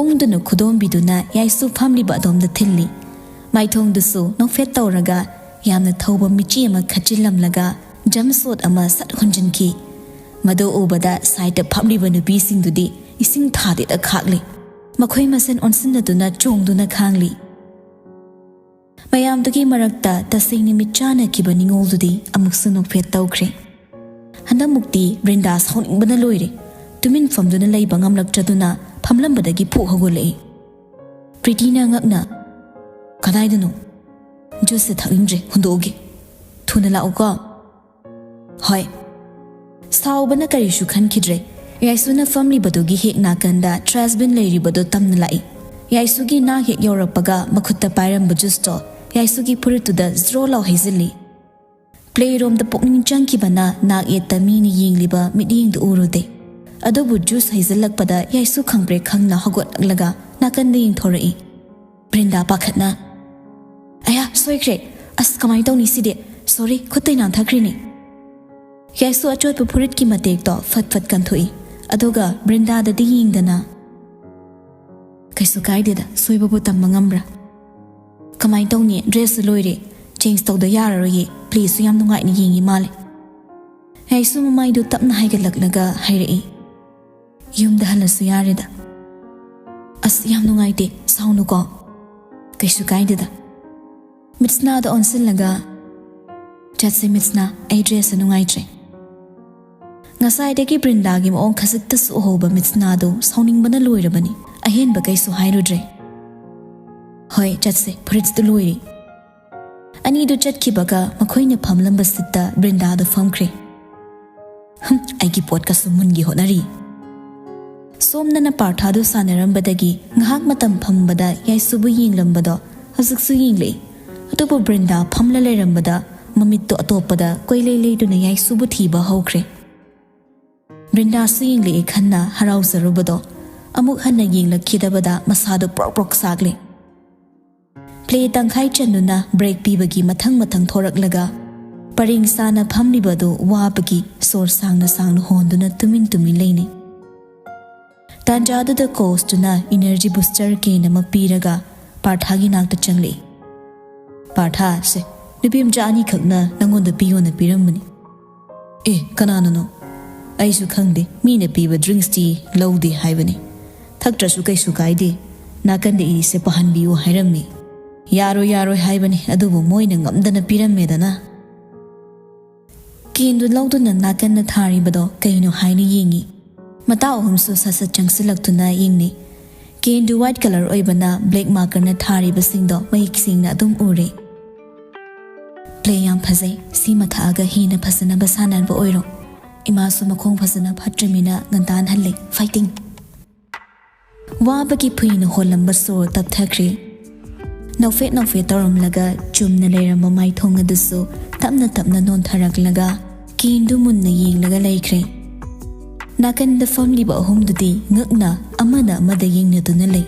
ꯎꯪꯗꯨꯅ ꯈꯨꯗꯣꯝꯕꯤꯗꯨꯅ ꯌꯥꯏꯁꯨ ꯐꯝꯂꯤꯕ ꯑꯗꯣꯝꯗ ꯊꯤꯜꯂꯤ꯫ ꯃꯥꯏꯊꯣꯡꯗꯨꯁꯨ ꯅꯣꯛꯐꯦꯠ ꯇꯧꯔꯒ ꯌꯥꯝꯅ ꯊꯧꯕ ꯃꯤꯆꯤ ꯑꯃ ꯈꯠꯆꯤꯜꯂꯝꯂꯒ ꯖꯝꯞ ꯁꯣꯠ ꯑꯃ ꯁꯠ ꯍꯨꯟꯖꯤꯟꯈꯤ꯫ ꯃꯗꯨ ꯎꯕꯗ ꯁꯥꯏꯠꯇ ꯐꯝꯂꯤꯕ ꯅꯨꯄꯤꯁꯤꯡꯗꯨꯗꯤ ꯏꯁꯤꯡ ꯊꯥꯗꯦꯗ ꯈꯥꯛꯂꯤ꯫ ꯃꯈꯣꯏ ꯃꯁꯦꯟ ꯑꯣꯟꯁꯤꯟꯅꯗꯨꯅ ꯆꯣꯡꯗꯨꯅ ꯈꯥꯡꯂꯤ꯫ ꯃꯌꯥꯝꯗꯨꯒꯤ ꯃꯔꯛꯇ ꯇꯁꯦꯡꯅ ꯃꯤꯠ ꯆꯥꯟꯅꯈꯤꯕ ꯅꯤꯉꯣꯜꯗꯨꯗꯤ ꯑꯃꯨꯛꯁꯨ ꯅꯣꯛꯐꯦꯠ ꯇꯧꯈ꯭ꯔꯦ꯫ ꯍꯟꯗꯛꯃꯨꯛꯇꯤ ꯕ꯭ꯔꯤꯟꯗꯥ ꯁꯥꯎꯅꯤꯡꯕꯅ ꯂꯣꯏꯔꯦ꯫ ꯇꯨꯃꯤꯟ ꯐꯝꯗꯨꯅ ꯂꯩꯕ ꯉꯝꯂꯛꯇ꯭ꯔꯗꯨꯅ ꯐꯝꯂꯝꯕꯗꯒꯤ ꯐꯨꯛ ꯍꯧꯒꯠꯂꯛꯏ꯫ ꯄ꯭ꯔꯤꯇꯤꯅ ꯉꯛꯅ, "ꯀꯗꯥꯏꯗꯅꯣ?" "ꯖꯨꯁꯁꯦ ꯊꯛꯅꯤꯡꯗ꯭ꯔꯦ, ꯍꯨꯟꯗꯣꯛꯎꯒꯦ꯫ ꯊꯨꯅ ꯂꯥꯛꯎꯀꯣ꯫" "ꯍꯣꯏ꯫" ꯁꯥꯎꯕꯅ ꯀꯔꯤꯁꯨ ꯈꯟꯈꯤꯗ꯭ꯔꯦ꯫ ꯌꯥꯏꯁꯨꯅ ꯐꯝꯂꯤꯕꯗꯨꯒꯤ ꯍꯦꯛ ꯅꯥꯀꯟꯗ ꯇ꯭ꯔꯥꯁ ꯕꯤꯟ ꯂꯩꯔꯤꯕꯗꯨ ꯇꯝꯅ ꯂꯥꯛꯏ꯫ ꯌꯥꯏꯁꯨꯒꯤ ꯅꯥꯛ ꯍꯦꯛ ꯌꯧꯔꯛꯄꯒ ꯃꯈꯨꯠꯇ ꯄꯥꯏꯔꯝꯕ ꯖꯨꯁꯇꯣ ꯌꯥꯏꯁꯨꯒꯤ ꯐꯨꯔꯤꯠꯇꯨꯗ ꯖ꯭ꯔꯣ ꯂꯥꯎ ꯍꯩꯖꯤꯜꯂꯤ꯫ ꯄ꯭ꯂꯦꯔꯣꯝꯗ ꯄꯨꯛꯅꯤꯡ ꯆꯪꯈꯤꯕꯅ ꯅꯥꯛ ꯌꯦꯠꯇ ꯃꯤꯅ ꯌꯦꯡꯂꯤꯕ ꯃꯤꯠꯌꯦꯡꯗꯨ ꯎꯔꯨꯗꯦ꯫ ꯑꯗꯨꯕꯨ ꯖꯨꯁ ꯍꯩꯖꯤꯜꯂꯛꯄꯗ ꯌꯥꯏꯁꯨ ꯈꯪꯄ꯭ꯔꯦꯛ ꯈꯪꯅ ꯍꯧꯒꯠꯂꯛꯂꯒ ꯅꯥꯀꯟꯗ ꯌꯦꯡꯊꯣꯔꯛꯏ꯫ ꯕ꯭ꯔꯤꯟꯗꯥ ꯄꯥꯈꯠꯅ, "ꯑꯌꯥ, ꯁꯣꯏꯈ꯭ꯔꯦ꯫ ꯑꯁ, ꯀꯃꯥꯏꯅ ꯇꯧꯅꯤ ꯁꯤꯗꯤ? ꯁꯣꯔꯤ, ꯈꯨꯠꯇꯩ ꯅꯥꯟꯊꯈ꯭ꯔꯤꯅꯤ꯫" ꯌꯥꯏꯁꯨ ꯑꯆꯣꯠꯄ ꯐꯨꯔꯤꯠꯀꯤ ꯃꯇꯦꯛꯇꯣ ꯐꯠ ꯐꯠ ꯀꯟꯊꯣꯛꯏ꯫ ꯑꯗꯨꯒ ꯕ꯭ꯔꯤꯟꯗꯥꯗꯗꯤ ꯌꯦꯡꯗꯅ, "ꯀꯩꯁꯨ ꯀꯥꯏꯗꯦꯗ, ꯁꯣꯏꯕꯕꯨ ꯇꯝꯕ ꯉꯝꯕ꯭ꯔꯥ? ꯀꯃꯥꯏꯅ ꯇꯧꯅꯤ? ꯗ꯭ꯔꯦꯁꯁꯨ ꯂꯣꯏꯔꯦ, ꯆꯦꯟꯖ ꯇꯧꯗ ꯌꯥꯔꯔꯣꯏꯌꯦ꯫ ꯄ꯭ꯂꯦꯁꯨ ꯌꯥꯝ ꯅꯨꯡꯉꯥꯏꯅ ꯌꯦꯡꯉꯤ ꯃꯥꯜꯂꯦ꯫" ꯌꯥꯏꯁꯨ ꯃꯃꯥꯏꯗꯨ ꯇꯞꯅ ꯍꯥꯏꯒꯠꯂꯛꯂꯒ ꯍꯥꯏꯔꯛꯏ, "ꯌꯨꯝꯗ ꯍꯜꯂꯁꯨ ꯌꯥꯔꯦꯗ꯫" "ꯑꯁ, ꯌꯥꯝ ꯅꯨꯡꯉꯥꯏꯇꯦ, ꯁꯥꯎꯅꯨꯀꯣ꯫" "ꯀꯩꯁꯨ ꯀꯥꯏꯗꯦꯗ꯫" ꯃꯤꯠꯁꯅꯥꯗ ꯑꯣꯟꯁꯤꯜꯂꯒ, "ꯆꯠꯁꯦ ꯃꯤꯠꯁꯅꯥ, ꯑꯩ ꯗ꯭ꯔꯦꯁꯁꯦ ꯅꯨꯡꯉꯥꯏꯇ꯭ꯔꯦ꯫" ꯉꯁꯥꯏꯗꯒꯤ ꯕ꯭ꯔꯤꯟꯗꯥꯒꯤ ꯃꯑꯣꯡ ꯈꯖꯤꯛꯇꯁꯨ ꯎꯍꯧꯕ ꯃꯤꯠꯁꯅꯥꯗꯨ ꯁꯥꯎꯅꯤꯡꯕꯅ ꯂꯣꯏꯔꯕꯅꯤ꯫ ꯑꯍꯦꯟꯕ ꯀꯩꯁꯨ ꯍꯥꯏꯔꯨꯗ꯭ꯔꯦ꯫ "ꯍꯣꯏ, ꯆꯠꯁꯦ, ꯐꯨꯔꯤꯠꯇꯨ ꯂꯣꯏꯔꯦ꯫" ꯑꯅꯤꯗꯨ ꯆꯠꯈꯤꯕꯒ ꯃꯈꯣꯏꯅ ꯐꯝꯂꯝꯕ ꯁꯤꯠꯇ ꯕ꯭ꯔꯤꯟꯗꯥꯗꯨ ꯐꯝꯈ꯭ꯔꯦ꯫ "ꯍꯨꯝ, ꯑꯩꯒꯤ ꯄꯣꯠꯀꯁꯨ ꯃꯨꯟꯒꯦ ꯍꯣꯠꯅꯔꯤ꯫" ꯁꯣꯝꯗꯅ ꯄꯥꯔꯊꯥꯗꯨ ꯁꯥꯟꯅꯔꯝꯕꯗꯒꯤ ꯉꯥꯏꯍꯥꯛ ꯃꯇꯝ ꯐꯝꯕꯗ ꯌꯥꯏꯁꯨꯕꯨ ꯌꯦꯡꯂꯝꯕꯗꯣ ꯍꯧꯖꯤꯛꯁꯨ ꯌꯦꯡꯂꯛꯏ꯫ ꯑꯗꯨꯕꯨ ꯕ꯭ꯔꯤꯟꯗꯥ ꯐꯝꯂ ꯂꯩꯔꯝꯕꯗ ꯃꯃꯤꯠꯇꯨ ꯑꯇꯣꯞꯄꯗ ꯀꯣꯏꯂꯩ ꯂꯩꯗꯨꯅ ꯌꯥꯏꯁꯨꯕꯨ ꯊꯤꯕ ꯍꯧꯈ꯭ꯔꯦ꯫ ꯕ꯭ꯔꯤꯟꯗꯥꯁꯨ ꯌꯦꯡꯂꯛꯏ ꯈꯟꯅ ꯍꯔꯥꯎꯖꯔꯨꯕꯗꯣ ꯑꯃꯨꯛ ꯍꯟꯅ ꯌꯦꯡꯂꯛꯈꯤꯗꯕꯗ ꯃꯁꯥꯗꯣ ꯄ꯭ꯔꯣꯛ ꯄ꯭ꯔꯣꯛ ꯁꯥꯒꯂꯦ꯫ ꯄ꯭ꯂꯦ ꯇꯪꯈꯥꯏ ꯆꯟꯗꯨꯅ ꯕ꯭ꯔꯦꯛ ꯄꯤꯕꯒꯤ ꯃꯊꯪ ꯃꯊꯪ ꯊꯣꯔꯛꯂꯒ ꯄꯔꯦꯡ ꯁꯥꯅ ꯐꯝꯂꯤꯕꯗꯨ ꯋꯥꯕꯒꯤ ꯁꯣꯔ ꯁꯥꯡꯅ ꯁꯥꯡꯅ ꯍꯣꯟꯗꯨꯅ ꯇꯨꯃꯤꯟ ꯇꯨꯃꯤꯟ ꯂꯩꯅꯩ꯫ ꯇꯥꯟꯖꯥꯗꯨꯗ ꯀꯣꯆꯇꯨꯅ ꯏꯅꯔꯖꯤ ꯕꯨꯁꯇꯔ ꯀꯦꯟ ꯑꯃ ꯄꯤꯔꯒ ꯄꯥꯔꯊꯥꯒꯤ ꯅꯥꯛꯇ ꯆꯪꯂꯛꯏ꯫ "ꯄꯥꯔꯊꯥ, ꯁꯦ, ꯅꯨꯄꯤ ꯃꯆꯥ ꯑꯅꯤꯈꯛꯅ ꯅꯪꯉꯣꯟꯗ ꯄꯤꯌꯣꯅ ꯄꯤꯔꯝꯕꯅꯤ꯫" "ꯑꯦ, ꯀꯅꯥꯅꯅꯣ?" "ꯑꯩꯁꯨ ꯈꯪꯗꯦ, ꯃꯤꯅ ꯄꯤꯕ ꯗ꯭ꯔꯤꯡꯁꯇꯤ ꯂꯧꯗꯦ ꯍꯥꯏꯕꯅꯤ꯫ ꯊꯛꯇ꯭ꯔꯁꯨ ꯀꯩꯁꯨ ꯀꯥꯏꯗꯦ, ꯅꯥꯀꯟꯗ ꯏꯔꯤꯁꯦ ꯄꯥꯍꯟꯕꯤꯌꯨ ꯍꯥꯏꯔꯝꯃꯤ꯫ ꯌꯥꯔꯣꯏ ꯌꯥꯔꯣꯏ ꯍꯥꯏꯕꯅꯤ, ꯑꯗꯨꯕꯨ ꯃꯣꯏꯅ ꯉꯝꯗꯅ ꯄꯤꯔꯝꯃꯦꯗꯅ꯫" ꯀꯦꯟꯗꯨ ꯂꯧꯗꯨꯅ ꯅꯥꯀꯟꯗ ꯊꯥꯔꯤꯕꯗꯣ ꯀꯩꯅꯣ ꯍꯥꯏꯅ ꯌꯦꯡꯉꯤ꯫ ꯃꯇꯥꯎ ꯑꯍꯨꯝꯁꯨ ꯁꯠ ꯁꯠ ꯆꯪꯁꯤꯜꯂꯛꯇꯨꯅ ꯌꯦꯡꯅꯩ꯫ ꯀꯦꯟꯗꯨ ꯋꯥꯏꯠ ꯀꯂꯔ ꯑꯣꯏꯕꯅ ꯕ꯭ꯂꯦꯛ ꯃꯥꯔꯀꯔꯅ ꯊꯥꯔꯤꯕꯁꯤꯡꯗꯣ ꯃꯌꯦꯛ ꯁꯦꯡꯅ ꯑꯗꯨꯝ ꯎꯔꯦ꯫ "ꯄ꯭ꯂꯦ ꯌꯥꯝ ꯐꯖꯩ꯫ ꯁꯤꯃ ꯊꯛꯑꯒ ꯍꯦꯟꯅ ꯐꯖꯅꯕ ꯁꯥꯟꯅꯕ ꯑꯣꯏꯔꯣ꯫ ꯏꯃꯥꯁꯨ ꯃꯈꯣꯡ ꯐꯖꯅ ꯐꯠꯇ꯭ꯔꯃꯤꯅ ꯉꯟꯇꯥꯅ ꯍꯜꯂꯦ꯫ ꯐꯥꯏꯇꯤꯡ!" ꯋꯥꯕꯒꯤ ꯐꯨꯏꯅ ꯍꯣꯜꯂꯝꯕ ꯁꯣꯔ ꯇꯞꯊꯈ꯭ꯔꯦ꯫ ꯅꯣꯛꯐꯦꯠ ꯅꯣꯛꯐꯦꯠ ꯇꯧꯔꯝꯂꯒ ꯆꯨꯝꯅ ꯂꯩꯔꯝꯕ ꯃꯥꯏꯊꯣꯡ ꯑꯗꯨꯁꯨ ꯇꯞꯅ ꯇꯞꯅ ꯅꯣꯟꯊꯔꯛꯂꯒ ꯀꯦꯟꯗꯨ ꯃꯨꯟꯅ ꯌꯦꯡꯂꯒ ꯂꯩꯈ꯭ꯔꯦ꯫ ꯅꯥꯀꯟꯗ ꯐꯝꯂꯤꯕ ꯑꯍꯨꯝꯗꯨꯗꯤ ꯉꯛꯅ ꯑꯃꯅ ꯑꯃꯗ ꯌꯦꯡꯅꯗꯨꯅ ꯂꯩ꯫